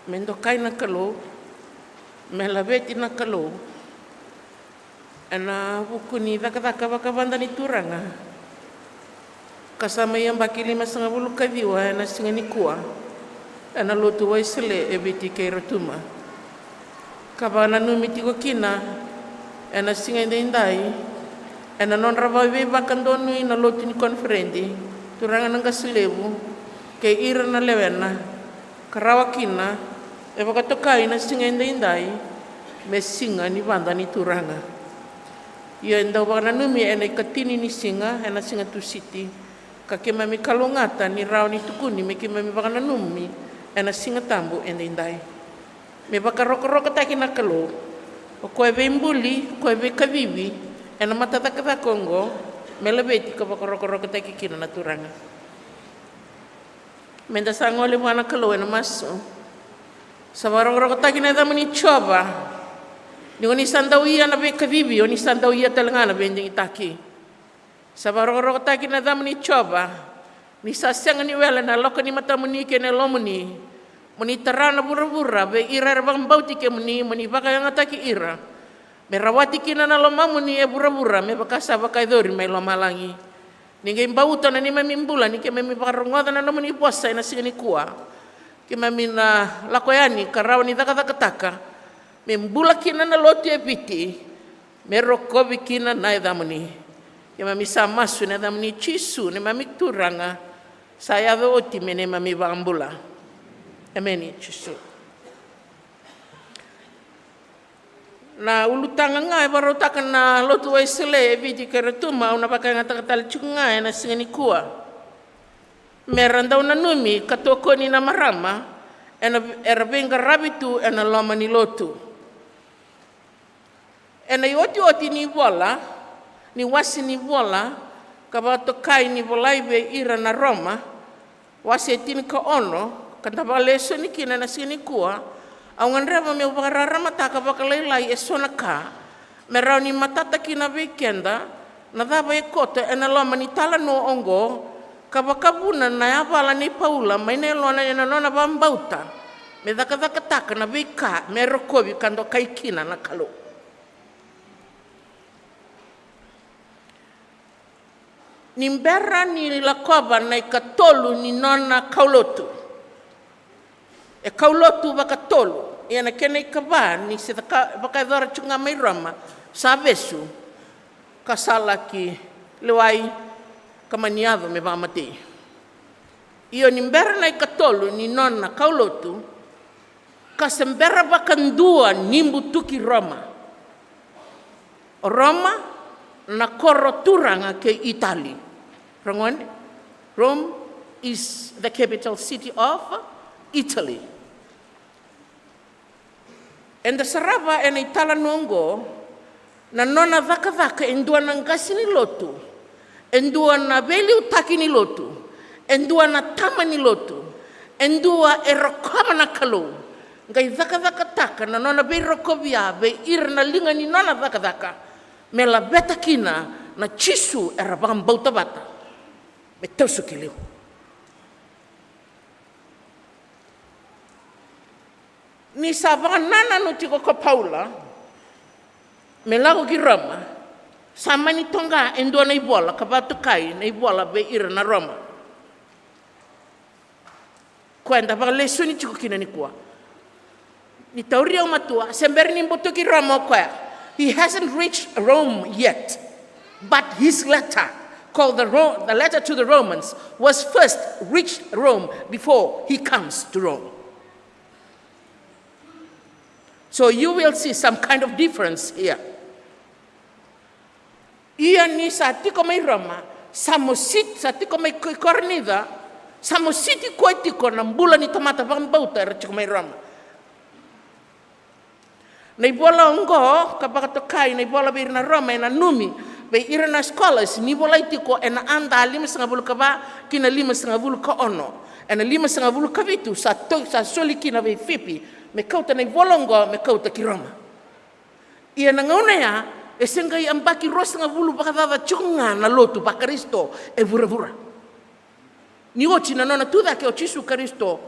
me dokai na Kalou, me laveti na Kalou, ena vuku ni cakacaka vakavada ni Turaga, ka sa mai yabaki limasagavulu ka ciwa ena siga nikua ena lotu Wesele e Viti kei Rotuma. Ka vakananumi tiko kina ena siga edaidai ena nodra vakaveivakadonui na lotu ni koniferedi, turaga na qase levu kei ira na lewena, ka rawa kina e vakatokai na siga edaidai me siga ni vada ni Turaga. Ia e dau vakananumi ena ikatini ni siga ena siga Tusiti, ka keimami kalougata ni rawa ni tukuni me keimami vakananumi ena Siga Tabu edaidai. Me vakarokorokotaki na Kalou, o koya veibuli, o koya veikacivi ena matacakacaka oqo, me laveti ka vakarokorokotaki kina na Turaga. Meda sa gole vua na Kalou ena masu. Sa vakarokorokotaki na yacamuni Jiova. Ni o ni sa dau ia na veikacivi, o ni sa dau ia tale ga na veidigitaki. Sa vakarokorokotaki na yacamuni Jiova. Ni sa sega ni wele na lako ni matamuni kei na yalomuni, mo ni tara na vuravura vei ira era vakabauti kemuni, mo ni vakayagataki ira. Me rawati kina na lomamuni e vuravura me vaka sa vakayacori mai lomalagi. Ni qai bauta na neimami bula ni keimami vakarogoca na nomuni vosa ena siga nikua. Keimami na lako yani ka rawa ni cakacakataka me bula kina na lotu e Viti, me rokovi kina na yacamuni. Keimami sa masu ena yacamuni Jisu, neimami Turaga, sa yaco oti me neimami Vakabula. Emeni Jisu. Na ulutaga ga e vakarautaka na lotu Wesele e Viti kei Rotuma, au na vakayagataka tale tiko ga ena siga nikua. Me ra dau nanumi ka tokoni na marama ena, era veiqaravi tu ena loma ni lotu. Ena iotioti ni vola, ni wase ni vola ka vakatokai ni volai vei ira na Roma, wase e tinikaono, ka da vakalesoni kina ena siga nikua, au gadreva meu vakararamataka vakalailai eso na ka me rawa ni matata kina vei keda na cava e koto ena loma ni talanoa oqo, ka vakavuna na yavala nei Paula mai na yalona ena nona vakabauta me cakacakataka na veika me rokovi ka dokai kina na Kalou. Ni bera ni lakova na ikatolu ni nona kaulotu. E kaulotu vakatolu, ia na kena ikava ni se vaka, vakayacora tiko ga mai Roma, sa vesu, ka sa laki lewai, ka mani yaco me vakamatei. Io, ni bera na ikatolu ni nona kaulotu, ka se bera vakadua ni butuki Roma. O Roma na koro turaga kei Itali. Ragone, Rome is the capital city of Italy. Eda sarava ena italanoa oqo, na nona cakacaka e dua na qase ni lotu, e dua na veiliutaki ni lotu, e dua na tama ni lotu, e dua e rokova na Kalou, qai cakacakataka na nona veirokovia vei ira na liga ni nona cakacaka, me laveta kina na Jisu era vakabauta vata, me tausuki liu. Ni sa vakanananu tiko ko Paula me lako ki Roma, sa mani toqa e dua na ivola ka vakatokai na ivola vei ira na Roma. Koya eda vakalesoni tiko kina nikua. Ni tauri au matua, se bera ni butuki Roma o koya. He hasn't reached Rome yet, but his letter, called the, Ro- the letter to the Romans, was first reached Rome before he comes to Rome. So you will see some kind of difference here. Ia ni sa tiko mai Roma, sa mositi, sa tiko mai Ko- Korinica, sa mositi koya tiko na bula ni tamata vakabauta era tiko mai Roma. Na ivola oqo ka vakatokai na ivola vei ira na Roma, e nanumi vei ira na scholars ni volai tiko ena ada limasagavulu ka va ki na limasagavulu ka ono. Ena limasagavulu ka vitu sa to- sa soli kina vei Fipi me kauta na ivola oqo me kauta ki Roma. Ia na gauna ya e se qai yabaki ruasagavulu vakacaca tiko ga na lotu vaKarisito e vuravura. Ni oti na nona tu cake o Jisu Karisito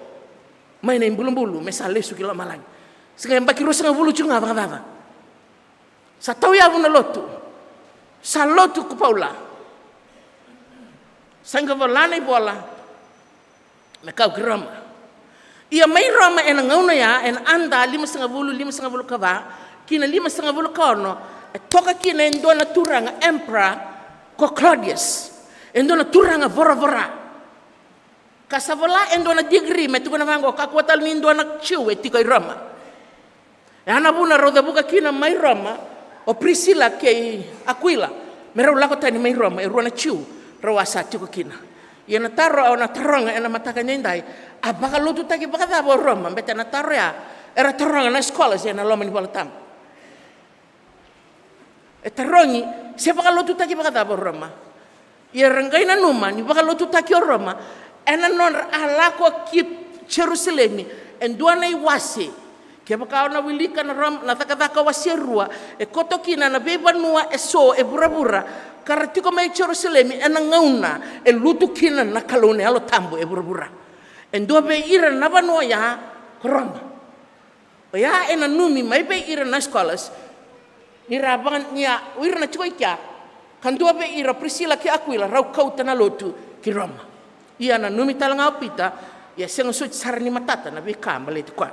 mai na ibulubulu me sa lesu ki lomalagi. Sa qai yabaki ruasagavulu tiko ga vakacava. Sa tauyavu na lotu. Sa lotu ko Paula. Sa qai vola na ivola me kau ki Roma. Ia mai Roma ena gauna ya, ena A D limasagavulu, limasagavulu ka va ki na limasagavulu ka ono, e toka kina e dua na turaga emperor ko Claudius. E dua na turaga voravora. Ka sa vola e dua na degree, me tukuna vaqo, kakua tale ni dua na Jiu e tiko i Roma. E a na vuna rau cavuka kina mai Roma o Prisila kei Akuila me rau lako tani mai Roma, e rua na Jiu rau a sa tiko kina. Ia na taro au na taroga ena mataka edaidai, a vakalotutaki vakacava o Roma? Beta na taro ya era taroga na scholars ena loma ni Vola Tabu. E tarogi, se vakalotutaki vakacava o Roma? Ia ra qai nanuma ni vakalotutaki o Roma ena nodra a lako ki Jerusalemi. E dua na iwase, kevaka o na wilika na Roma, na Cakacaka wase e rua, e koto kina na veivanua e so e vuravura ka ra tiko mai Jerusalemi ena gauna e lutu kina na Kalou na Yalo Tabu e vuravura. E dua vei ira na vanua ya ko Roma. Oya e nanumi mai vei ira na scholars, ni ra vaka ni a o ira na tiko i kea, ka dua vei ira o Prisila kei Akuila rau kauta na lotu ki Roma. Ia nanumi tale ga o Pita, ia sega soti sara ni matata na veika baleti koya.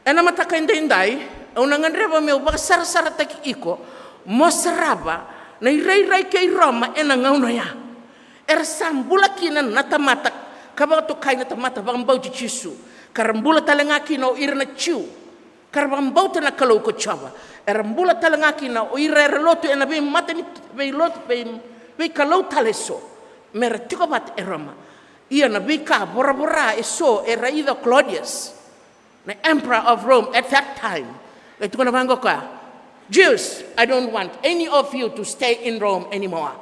Ena mataka edaidai, au na gadreva meu vakasarasarataki iko mo sarava na irairai kei Roma ena gauna oya. Era sa bula kina na tamata ka vakatokai na tamata vakabauti Jisu, ka ra bula tale ga kina o ira na Jiu ka ra vakabauta na Kalou ko Jiova. Era bula tale ga kina o ira era lotu ena veimata ni veilotu, vei, veikalou tale eso, me ra tiko vata e Roma. Ia na veika voravora eso e raica o Claudius, na emperor of Rome at that time, e tukuna vaqo o koya, "Jews, I don't want any of you to stay in Rome anymore.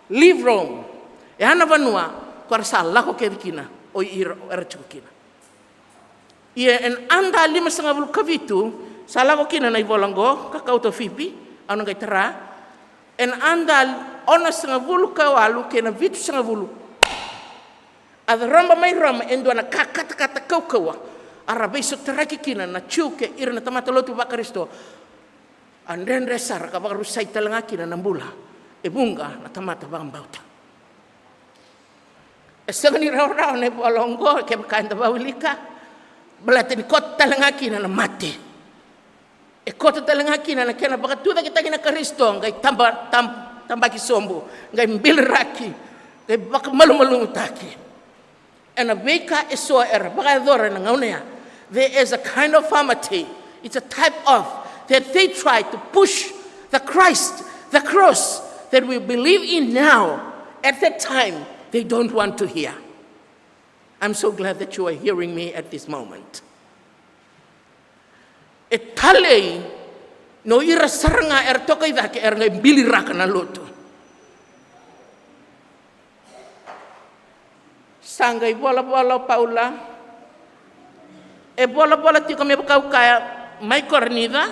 Leave Rome." E a na vanua ko ra sa lako kece kina o ira era tiko kina. Ia ena A D limasagavulu ka vitu, sa lako kina na ivola oqo, ka kauta o Fipi, au na qai tara. Ena A D onosagavulu ka walu kei na vitusagavulu, a coraba mai Roma e dua na ka katakata kaukauwa, a ra veisotaraki kina na Jiu kei ira na tamata lotu vaKarisito. A dredre sara ka vakarusai tale ga kina na bula e vuqa na tamata vakabauta. E sega ni rawarawa na ivola oqo kevaka eda vawilika, baleta ni koto tale ga kina na mate. E koto tale ga kina na kena vakatucaketaki na Karisito, qai taba, tab-, tabaki sobu, qai biliraki, qai vakamalumalumutaki. Ena veika eso era vakayacora ena gauna ya, there is a kind of formality, it's a type of, that they try to push the Christ, the cross that we believe in now, at that time they don't want to hear. I'm so glad that you are hearing me at this moment. E talei, no ira sara ga era toka i cake era qai biliraka na lotu. Sa qai volavola o Paula. E volavola tiko me vaka au kaya, mai Korinica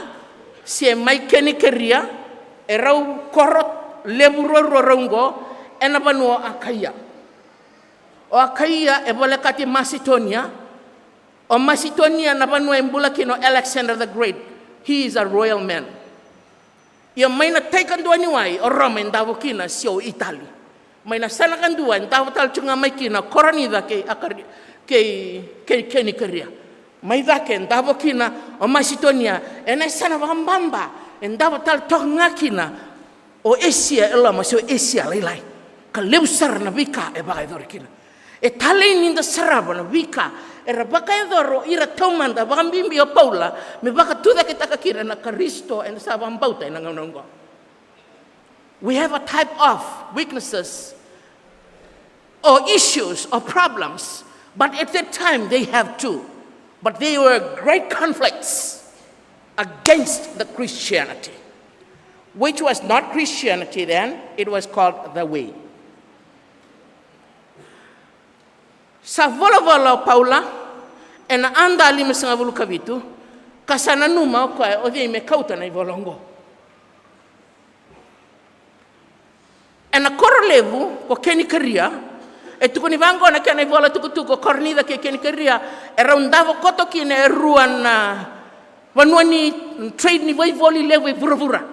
se mai Kenikeria, e rau koro levu ruarua rau oqo ena vanua o Akaia. O Akaia e volekati Masitonia. O Masitonia na vanua e bula kina o Alexander the Great. He is a royal man. Ia mai na tai kadua ni wai o Roma e davo kina, se o Itali. Mai na yasana kadua e davo tale tiko ga mai kina o Korinica kei Akari-, kei, kei Kenikeria. Mai cake e davo kina o Masitonia, ena yasana vakababa e davo tale toka ga kina o Esia e loma se o Esia Lailai. Ka levu sara na veika e vakayacori kina. E talei ni da sarava na veika era vakayacora o ira taumada, vakabibi o Paula, me vakatucaketaka kina na Karisito eda sa vakabauta ena gauna oqo. We have a type of weaknesses or issues or problems, but at that time they have too. But they were great conflicts against the Christianity, which was not Christianity then, it was called the Way. Sa volavola o Paula ena A D limasagavulu ka vitu, ka sa nanuma o koya o cei me kauta na ivola oqo. Ena koro levu ko Kenikeria, E tukuni vaqo na kena ivola tukutuku, o Korinica kei Kenikeria, e rau davo koto kina e rua na vanua ni trade ni veivoli levu e vuravura.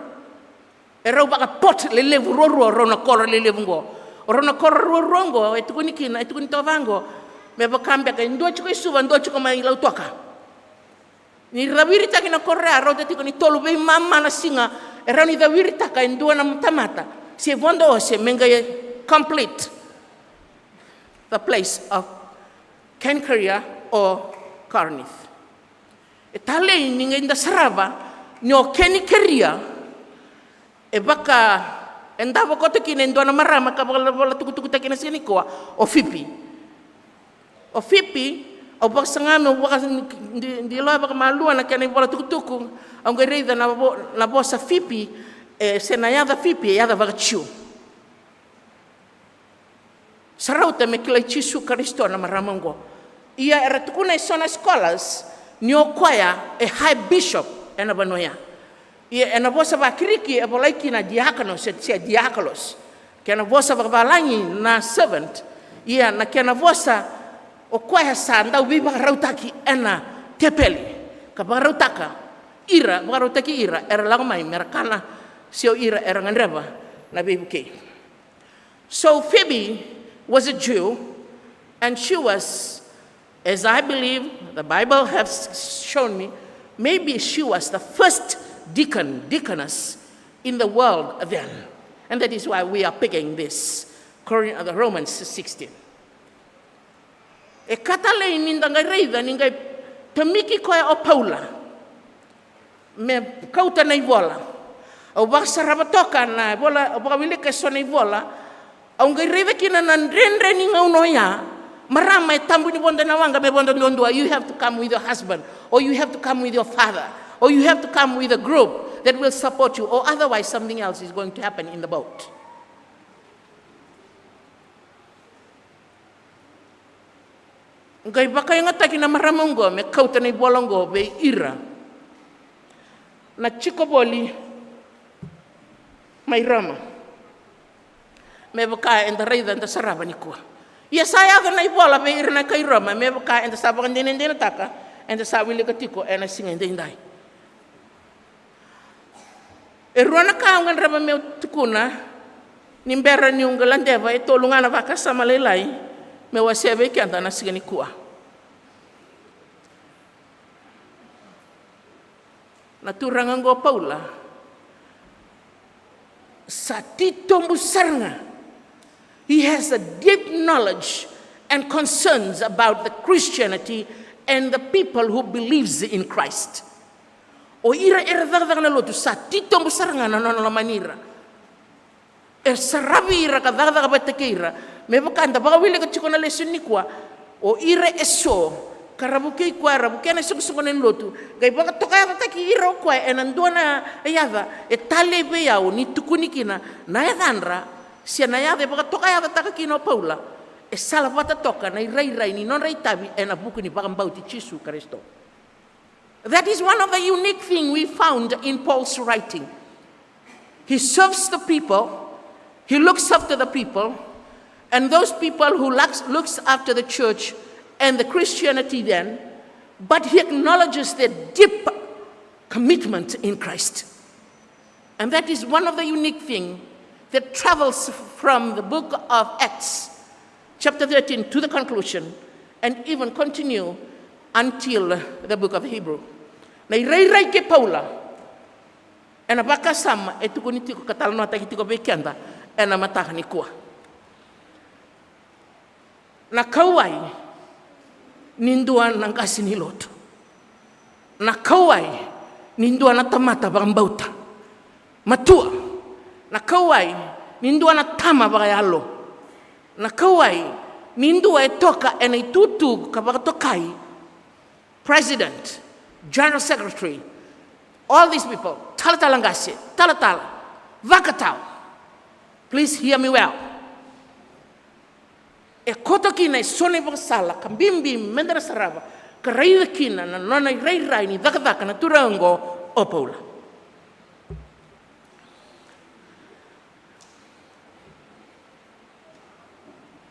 E rau vakaport lelevu ruarua o rau na koro lelevu oqo. O rau na koro ruarua oqo e tukuni kina, e tukuni toka vaqo, me vaka beka e dua tiko i Suva, dua tiko mai Lautoka. Ni caviritaki na koro ya, rauta tiko ni tolu veimama na siga e rawa ni caviritaka e dua na tamata se vodo ose me qai complete the place of Kenkeria or Corinth. E talei ni qai da sarava ni o Kenikeria e vaka e davo koto kina e dua na marama ka vakalavala tukutukutaki na siga nikua, o Fipi. O Fipi, au vakasaga meu vaka di, diloya vakamalua na kena ivola tukutuku, au qai raica na, vo, na vosa Fipi, e, se na yaca Fipi e yaca vakaJiu. Sa rauta me kilai Jisu Karisito na marama oqo. Ia era tukuna e so na scholars ni o koya e high bishop ena vanua ya. Ia ena vosa vaKiriki e volai kina diakonos, se, se diakolos. Kena vosa vakavalagi na servant. Ia na kena vosa, o koya sa dau veivakarautaki ena tepeli ka vakarautaka ira, vakarautaki ira era lako mai mera kana, se o ira era gadreva na veivukei. So Phoebe was a Jew, and she was, as I believe, the Bible has shown me, maybe she was the first deacon, deaconess in the world then. And that is why we are picking this, Corin-, uh, the Romans sixteen. E ka talei ni da qai raica ni qai tomiki koya o Paula me kauta na ivola. Au vakasarava toka na ivola, au vakawilika e so na ivola. Au qai raica kina na dredre ni gauna oya. Marama, e tabu ni vodo ena waqa me vodo duadua. You have to come with your husband, or you have to come with your father, or you have to come with a group that will support you, or otherwise something else is going to happen in the boat. Qai vakayagataki na marama oqo me kauta na ivola oqo vei ira na tiko voli mai Roma. Me vaka eda raica, eda sarava nikua. Ia sa yaco na ivola vei ira na kai Roma, me vaka eda sa vakadinadinataka, eda sa wilika tiko ena siga edaidai. E rua na ka au gadreva meu tukuna ni bera niu qai ladeva e tolu ga na vakasama lailai meu wasea vei keda na siga nikua. Na turaga oqo Paula sa titobu sara ga. He has a deep knowledge and concerns about the Christianity and the people who believes in Christ. O ira era cakacaka na lotu, sa titobu sara ga na nona lomani ira. E saravi ira ka cakacaka vata kei ira. Me vaka da vakawilika tiko na lesoni nikua, o ira eso ka ra vukei koya, ra vukea na isoqosoqo ni lotu, qai vakatokayacataki ira o koya ena dua na yaca e talei vei au ni tukuni kina na yacadra, se na yaca e vakatokayacataka kina o Paula, e salavata toka na irairai ni nodra itavi ena vuku ni vakabauti Jisu Karisito. That is one of the unique thing we found in Paul's writing. He serves the people, he looks after the people, and those people who looks, looks after the church and the Christianity then, but he acknowledges their deep commitment in Christ. And that is one of the unique thing that travels from the book of Acts, chapter thirteen, to the conclusion, and even continue until the book of Hebrew. Na irairai kei Paula ena vakasama e tukuni tiko ka talanoataki tiko vei keda ena mataka nikua. Na kauwai ni dua na qase ni lotu. Na kauwai ni dua na tamata vakabauta. Matua. Na kauwai ni dua na tama vakayalo. Na kauwai ni dua e toka ena itutu ka vakatokai. President, General Secretary, all these people, talatala qase, talatala, vakatau. Please hear me well. E koto kina e so na ivakasala ka bibi meda na sarava ka raica kina na nona irairai ni cakacaka na turaga oqo o Paula.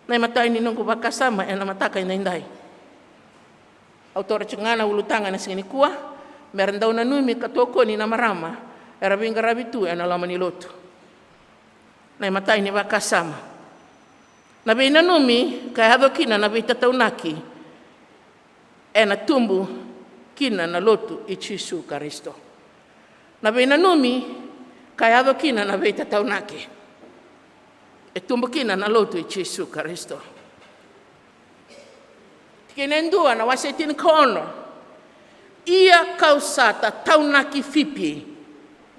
Na imatai ni noqu vakasama ena mataka edaidai. Au taura tiko ga na ulutaga ena siga nikua, me ra dau nanumi ka tokoni na marama era veiqaravi tu ena loma ni lotu. Na imatai ni vakasama. Na veinanumi ka yaco kina na veitataunaki ena tubu kina na lotu i Jisu Karisito. Na veinanumi ka yaco kina na veitataunaki e tubu kina na lotu i Jisu Karisito. Tikina e dua na wase tinikaono. Ia ka'u sa tataunaki Fipi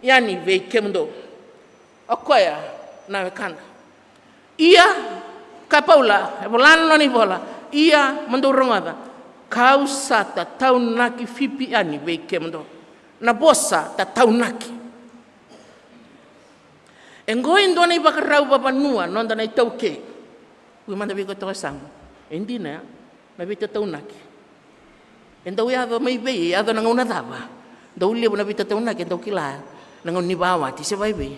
yani vei kemudou. O koya na wekada. Ia, ka Paula, e vola na nona ivola, ia mo dou rogoca, ka'u sa tataunaki Fipi yani vei kemudou. Na vosa tataunaki. E qo e dua na ivakarau vavanua noda na iTaukei. Ui mada vei koya toka samu. E dina ya. Na veitataunaki. E dau yaco mai vei, e yaco na gauna cava? Dau levu na veitataunaki e dau kila na gauna ni vawati se vaivei.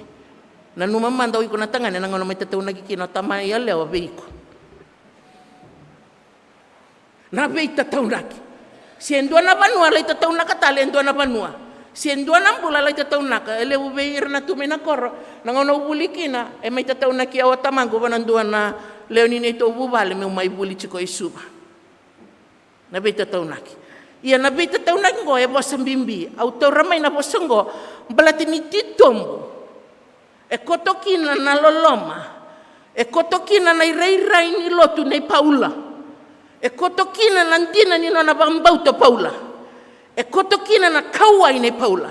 Nanuma mada o iko na tagane na gauna mai tataunaki kina o tama yalewa vei iko. Na veitataunaki. Se dua na vanua lai tataunaka tale e dua na vanua. Se dua na bula lai tataunaka, e levu vei ira na tu mai na koro. Na gauna au vuli kina e mai tataunaki au o tamaqu vua na dua na lewe ni neitou vuvale meu mai vuli tiko i Suva. Na veitataunaki. Ia na veitataunaki oqo e vosa bibi. Au taura mai na vosa oqo baleta ni titobu. E koto kina na loloma. E koto kina na irairai ni lotu nei Paula. E koto kina na dina ni nona vakabauta Paula. E koto kina na kauwai nei Paula.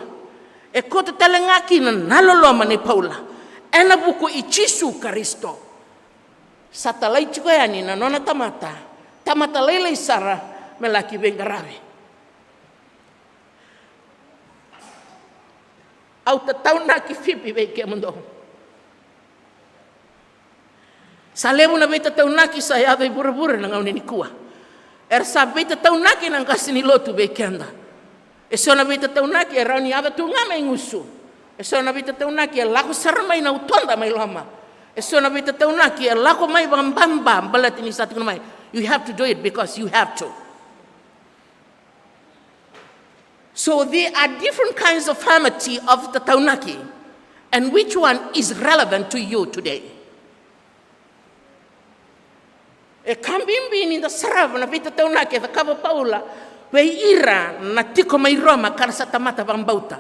E koto tale ga kina na loloma nei Paula ena vuku i Jisu Karisito. Sa talai tiko yani na nona tamata, tamata lailai sara me laki veiqaravi. Au tataunaki Fipi vei kemudou. Sa levu na veitataunaki sa yaco i vuravura na gauna nikua. Era sa veitataunaki na qase ni lotu vei keda. E so na veitataunaki e rawa ni yaco tu ga mai gusu. E so na veitataunaki e lako sara mai na utoda mai loma. E so na veitataunaki e lako mai vakababa baleta ni sa tukuna mai. You have to do it because you have to. So there are different kinds of famity of tataunaki, and which one is relevant to you today? E ka bibi ni da sarava na veitataunaki e cakava Paula vei ira na tiko mai Roma ka ra sa tamata vakabauta.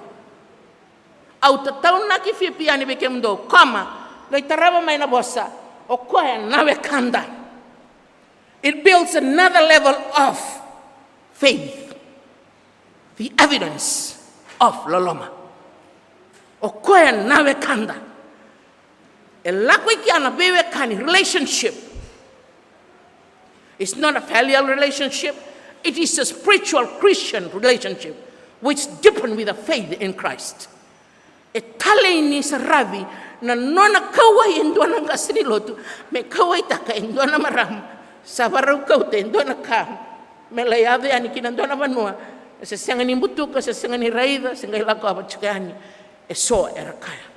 Au tataunaki Fipi yani vei kemudou, koma, lai tarava mai na vosa, o koya na wekada. It builds another level of faith. The evidence of loloma. O koya na wekada. E lako i kea na veiwekani relationship. It's not a familial relationship. It is a spiritual Christian relationship which deepen with a faith in Christ. E talei ni saravi na nona kauwai e dua na qase ni lotu me kauwaitaka e dua na marama sa varau kauta e dua na ka me lai yaco yani ki na dua na vanua. Se sega ni butuka, se sega ni raica, se qai lakova tiko yani. E so era kaya.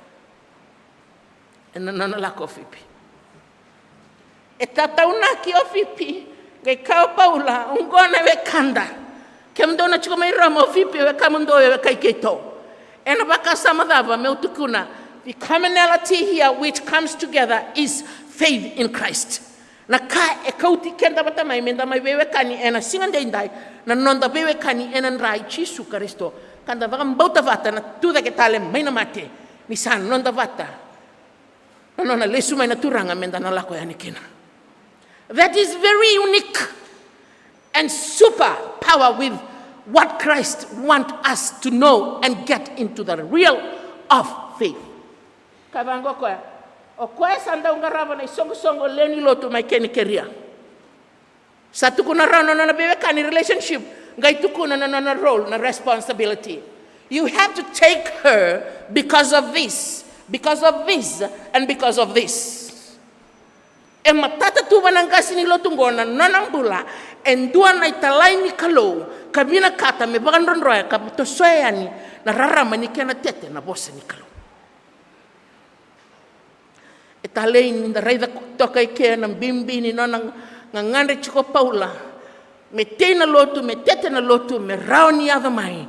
Ena nona lako o Fipi. E tataunaki o Fipi, qai kaya o Paula, oqo na wekada. Kemudou na tiko mai Roma, o Fipi e wekamudou, e wekai keitou. Ena vakasama cava meu tukuna? The commonality here which comes together is faith in Christ. Na ka e kauti keda vata mai meda mai veiwekani ena siga daidai, na noda veiwekani ena dra i Jisu Karisito, ka da vakabauta vata na tucake tale mai na mate, ni sa noda vata na nona lesu mai na Turaga meda na lako yani kina. That is very unique and super power with what Christ want us to know and get into the real of faith. Ka vaqo koya, o koya sa dau qarava na isoqosoqo lewe ni lotu mai Kenikeria. Sa tukuna rawa na nona veiwekani relationship, qai tukuna na nona role, na responsibility. You have to take her because of this, because of this, and because of this. E matata tu vua na qase ni lotu qo na nona bula e dua na italai ni Kalou ka vinakata me vakadrodroya ka tosoya yani na rarama ni kena tete na vosa ni Kalou. E talei ni da raica toka e ke na bibi ni nona gagadre tiko o Paula me tei na lotu, me tete na lotu, me rawa ni yaco mai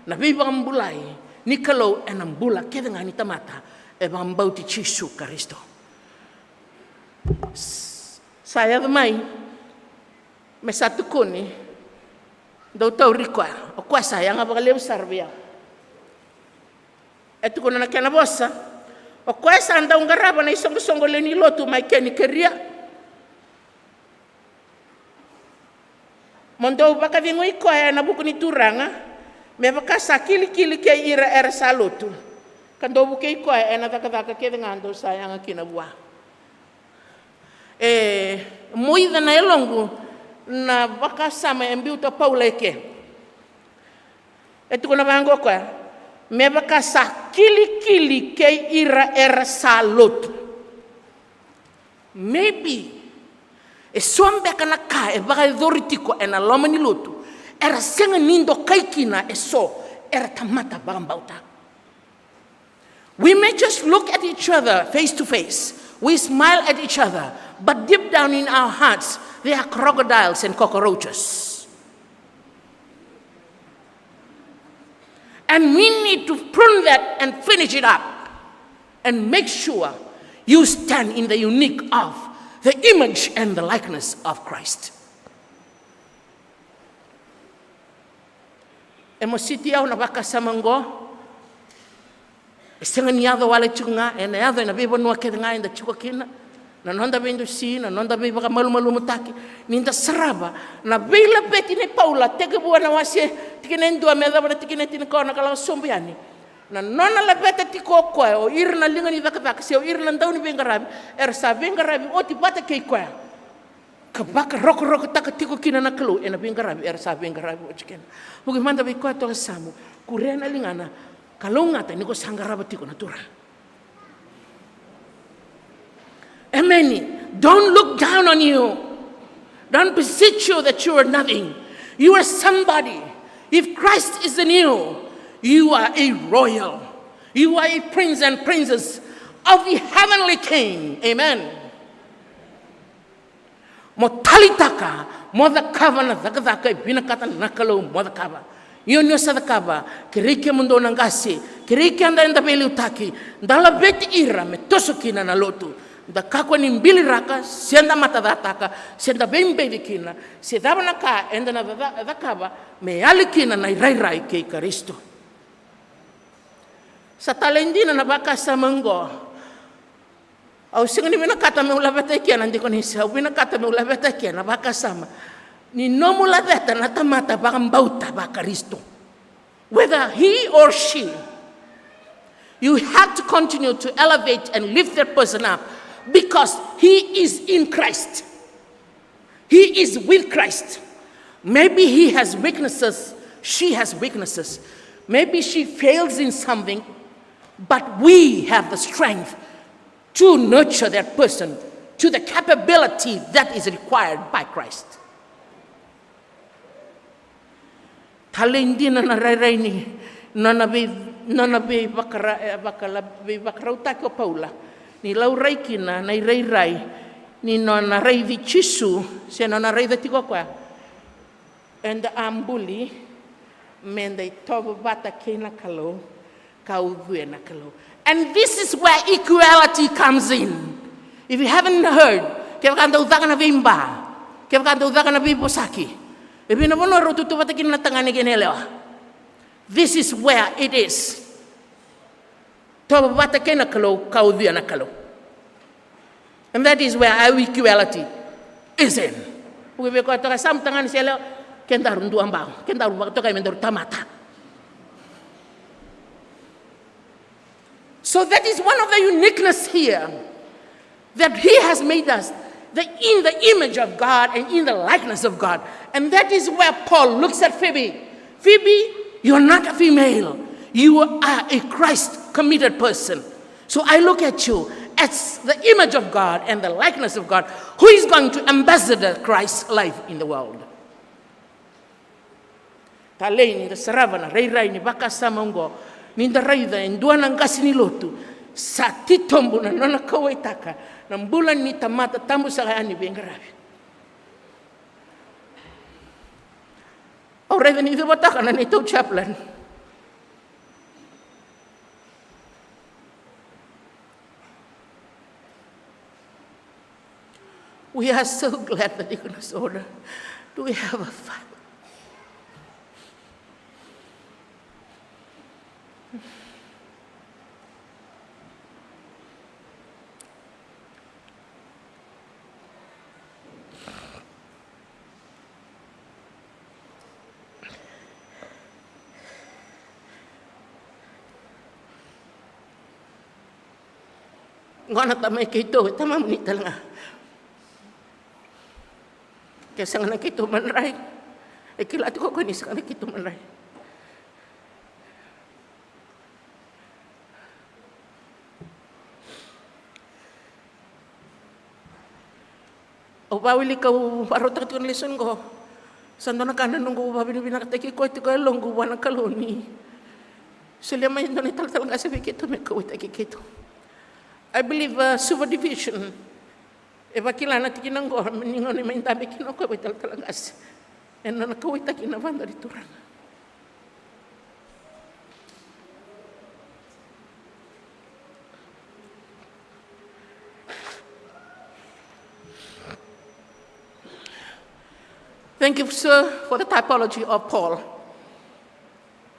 na veivakabulai ni Kalou ena bula kece ga ni tamata e vakabauti Jisu Karisito. Sa yaco mai me sa tukuni, dou tauri koya. O koya sa yaga vakalevu sara vei au. E tukuna na kena vosa, o koya sa dau qarava na isoqosoqo lewe ni lotu mai ke ni keria. Mo dou vakacegui koya ena vuku ni Turaga, me vaka sa kilikili kei ira era sa lotu, ka dou vukei koya ena cakacaka kece ga dou sa yaga kina vua. E moica na yaloqu na vakasama e biuta o Paula e ke. E tukuna vaqo o koya, me vaka sa kilikili kei ira era sa lotu. Maybe e so beka na ka e vakayacori tiko ena loma ni lotu era sega ni dokai kina e so era tamata vakabauta. We may just look at each other face to face. We smile at each other, but deep down in our hearts, there are crocodiles and cockroaches. And we need to prune that and finish it up and make sure you stand in the unique of the image and the likeness of Christ. E mositi au na vakasama oqo. E sega ni yaco wale tiko ga, ena yaco ena veivanua kece ga eda tiko kina. Na noda veidusi, na noda veivakamalumalumutaki, ni da sarava na veilaveti nei Paula, tekivu ena wase tikina e dua me yacova na tikina e tinikaono ka lako sobu yani. Na nona laveta tiko o koya o ira na liga ni cakacaka se o ira na dau ni veiqaravi era sa veiqaravi oti vata kei koya, ka vakarokorokotaka tiko kina na Kalou ena veiqaravi era sa veiqaravi oti kina. Vuki mada vei koya toka yasamu, kuria na ligana, kalougata ni ko sa qarava tiko na Turaga. Emeni. Don't look down on you. Don't beseech you that you are nothing. You are somebody. If Christ is in you, you are a royal. You are a prince and princess of the heavenly King. Amen. Mo taleitaka mo cakava na cakacaka e vinakata na Kalou mo cakava. Io, ni o sa cakava, kerei kemudou na qase, kerei keda eda veiliutaki, da laveti ira me toso kina na lotu. Da kakua ni biliraka, se da matacataka, se da veibeci kina, se cava na ka eda na ca-, ca-, cakava me yali kina na irairai kei Karisito. Sa talei dina na vakasama oqo. Au sega ni vinakata meu laveta e ke na dikonisi, au vinakata meu laveta e ke na vakasama ni nomu laveta na tamata vakabauta vaKarisito. Whether he or she, you have to continue to elevate and lift that person up because he is in Christ. He is with Christ. Maybe he has weaknesses, she has weaknesses. Maybe she fails in something, but we have the strength to nurture that person to the capability that is required by Christ. Talei dina na rairai ni nona vei, nona veivakara-, e, vakala-, veivakarautaki o Paula ni laurai kina na irairai ni nona raici Jisu, se nona raica tiko o koya. Eda a buli meda itovo vata kei na Kalou, ka ucuya na Kalou. And this is where equality comes in. If you haven't heard, kevaka dau caka na veiba, kevaka dau caka na veivosaki, e vei na vanua rau tutu vata kina na tagane kei na yalewa. This is where it is. Tovo vata kei na Kalou, ka ucuya na Kalou. And that is where our equality is in. Vuki vei koya toka yasamu, tagane se yalewa, kedaru dua bau, kedaru vakatokai me daru tamata. So that is one of the uniqueness here, that he has made us the, in the image of God and in the likeness of God. And that is where Paul looks at Phoebe. Phoebe, you're not a female. You are a Christ committed person. So I look at you as the image of God and the likeness of God, who is going to ambassador Christ's life in the world. Talei ni da sarava na rairai ni vakasama oqo, ni da raica e dua na qase ni lotu Sa titobu na nona kauwaitaka na bula ni tamata tabu saka yani veiqaravi. Au raica ni cuvatawa na neitou chaplain. We are so glad that you can order. Do we have a father? Gona tamai keitou, e tamamuni tale ga. Ke sega na keitou madrai, e kila tiko o koya ni sega na keitou madrai. Au vawili kau varautaka tiko na lesoni qo. Sa dua na ka na noqu vavinavinakataki koya tiko e loqu vua na Kalou ni solia mai e dua na italatala qase vei keitou me kauwaitaki keitou. I believe, uh, Suva Division e vakila na tikina qo, ni gauna e mai dabe kina o koya vei talatala qase, ena nona kauwaitaki na vada ni Turaga. Thank you, sir, for the typology of Paul.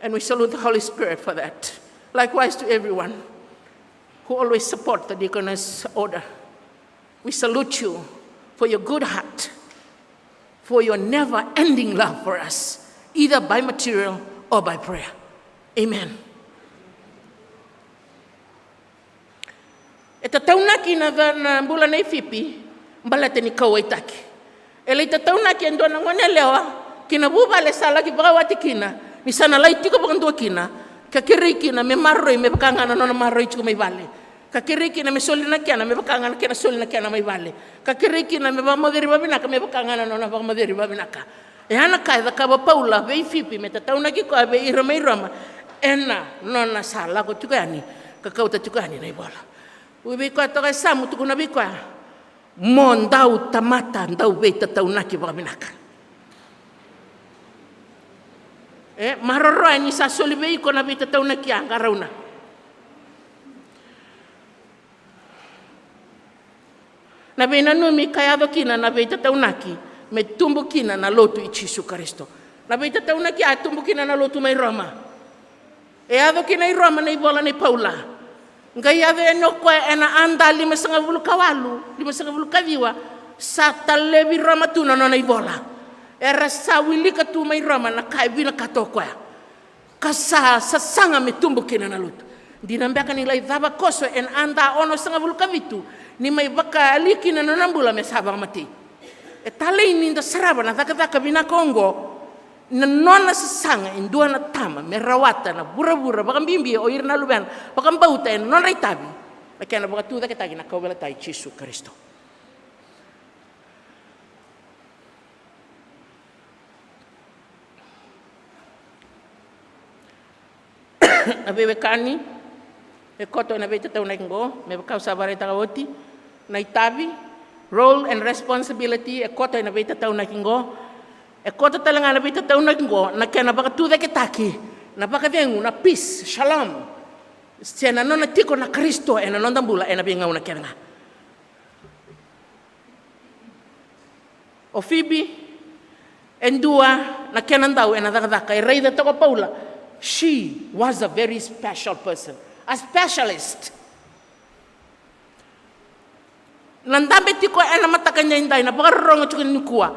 And we salute the Holy Spirit for that. Likewise to everyone who always support the deaconess order. We salute you for your good heart, for your never-ending love for us, either by material or by prayer. Amen. E tataunaki na ca-, na bula nei Fipi baleta ni kauwaitaki. E lai tataunaki e dua na goneyalewa ki na vuvale sa laki vakawati kina, ni sa na lai tiko vakadua kina, ka kerei kina me maroroi me vaka ga na nona maroroi tiko mai vale. Ka kerei kina me soli na kena me vaka ga na kena soli na kena mai vale. Ka kerei kina me vakamoceri vavinaka me vaka ga na nona vakamoceri vavinaka. E a na ka e cakava Paula vei Fipi me tataunaki koya vei ira mai Roma, ena nona sa lako tiko yani ka kauta tiko yani na ivola. Ui vei koya toka e Samu, tukuna vei koya, mo dau tamata dau veitataunaki vakavinaka. E maroroya ni sa soli vei iko na veitataunaki, a qarauna. Na veinanumi ka yaco kina na veitataunaki me tubu kina na lotu i Jisu Karisito. Na veitataunaki a tubu kina na lotu mai Roma. E yaco kina i Roma na ivola nei Paula. Qai yaco yani o koya ena ada limasagavulu ka walu, limasagavulu ka ciwa, sa talevi Roma tu na nona ivola. Era sa wilika tu mai Roma na ka e vinakata o koya. Ka sa sasaga me tubu kina na lotu. Dina beka ni lai cava koso ena ada onosagavulu ka vitu, ni mai vakayali kina na nona bula me sa vakamatei. E talei ni da sarava na cakacaka vinaka oqo, na nona sasaga e dua na tama me rawata na vuravura vakabibi o ira na luvena vakabauta ena nodra itavi na kena vakatucaketaki na kauveilatai i Jisu Karisito. Na veiwekani, e koto ena veitataunaki qo, me vaka au sa vakaraitaka oti, na itavi, role and responsibility, e koto ena veitataunaki qo. E koto tale ga na veitataunaki qo na kena vakatucaketaki na vakacegu, na peace, shalom, se na nona tiko na Karisito ena noda bula ena veigauna kece ga. O Fipi, e dua na kena dau ena cakacaka, e raica toka o Paula, she was a very special person, a specialist. Na dabe tiko ena mataka edaidai, na vakarorogo tiko nikua,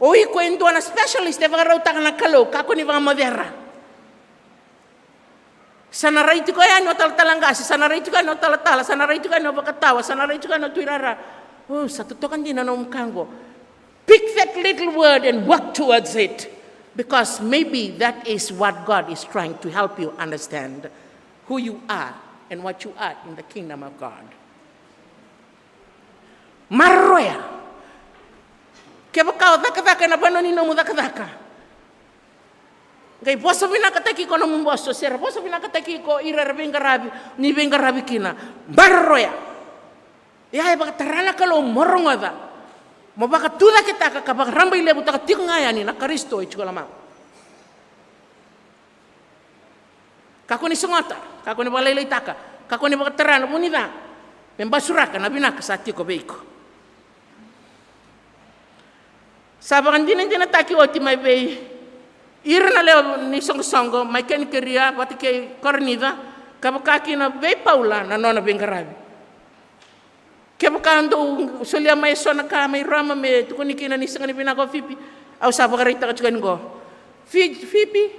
o iko e dua na specialist e vakarautaka na Kalou, kakua ni vakamocera. Sa na rai tiko yani o talatala qase, sa na rai tiko yani o talatala, sa na rai tiko yani o vakatawa, sa na rai tiko yani o tuirara. O, sa totoka dina na nomu ka qo. Pick that little word and work towards it. Because maybe that is what God is trying to help you understand, who you are and what you are in the kingdom of God. Maroroya. Kevaka o cakacaka ena vanua ni nomu cakacaka, Qai vosa vinakataki iko nomu boso, se ra vosa vinakataki iko ira era veiqaravi, ni veiqaravi kina. Maroroya. Ia e vakatara na Kalou mo rogoca, mo vakatucaketaka ka vakarabailevutaka tiko ga yani na Karisito e tiko lomaqu. Kakua ni sogota, kakua ni vakalailaitaka, kakua ni vakatara na vu ni ca me basuraka na vinaka sa tiko vei iko. Sa vakadinadinataki oti mai vei ira na lewe ni soqosoqo mai Kenikeria vata kei Korinica, ka vaka kina vei Paula na nona veiqaravi. Kevaka dou solia mai eso na ka mai Roma me tukuni kina ni sega ni vinaka o Fipi, au sa vakaraitaka tiko yani qo. Fi-, Fipi,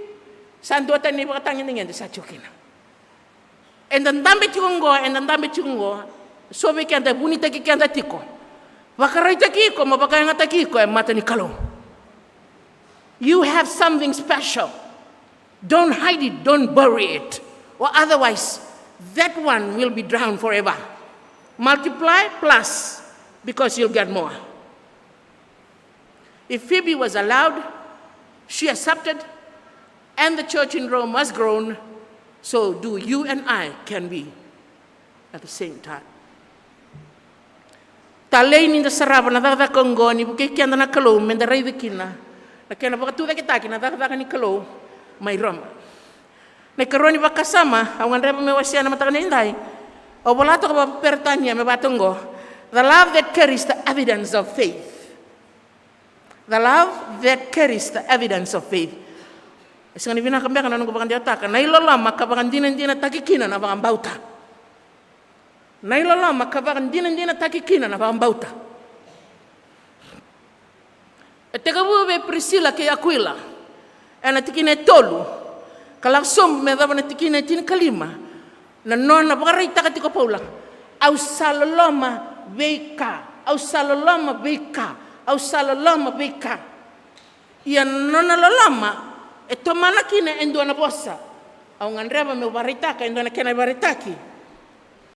sa duatani na ivakatagedegede sa tiko kina. Eda dabe tiko qo, eda dabe tiko qo. So vei keda e vunitaki keda tiko. Vakaraitaki iko, mo vakayagataki iko e mata ni Kalou. You have something special. Don't hide it, don't bury it. Or otherwise, that one will be drowned forever. Multiply plus, because you'll get more. If Phoebe was allowed, she accepted, and the church in Rome was grown, so do you and I can be at the same time. Talei ni da sarava na cakacaka oqo ni vukei keda na Kalou me da raica kina na kena vakatucaketaki na cakacaka ni Kalou mai Roma. Na ikarua ni vakasama au gadreva me wasea na mataka ni dai, au vola toka vakaperitania me vaka oqo: The love that carries the evidence of faith. The love that carries the evidence of faith. E sega ni vinaka beka na noqu vakadewataka? Na iloloma ka vakadinadinataki kina na vakabauta. Na iloloma ka vakadinadinataki kina na vakabauta. E tekivu vei Prisila kei Akuila ena tikina e tolu, ka lako sobu me yacova na tikina e tinikalima. Na nona vakaraitaka tiko o Paula, au sa loloma veika, au sa loloma veika, au sa loloma veika. Ia na nona loloma e tomana kina e dua na vosa. Au gadreva meu vakaraitaka e dua na kena ivakaraitaki.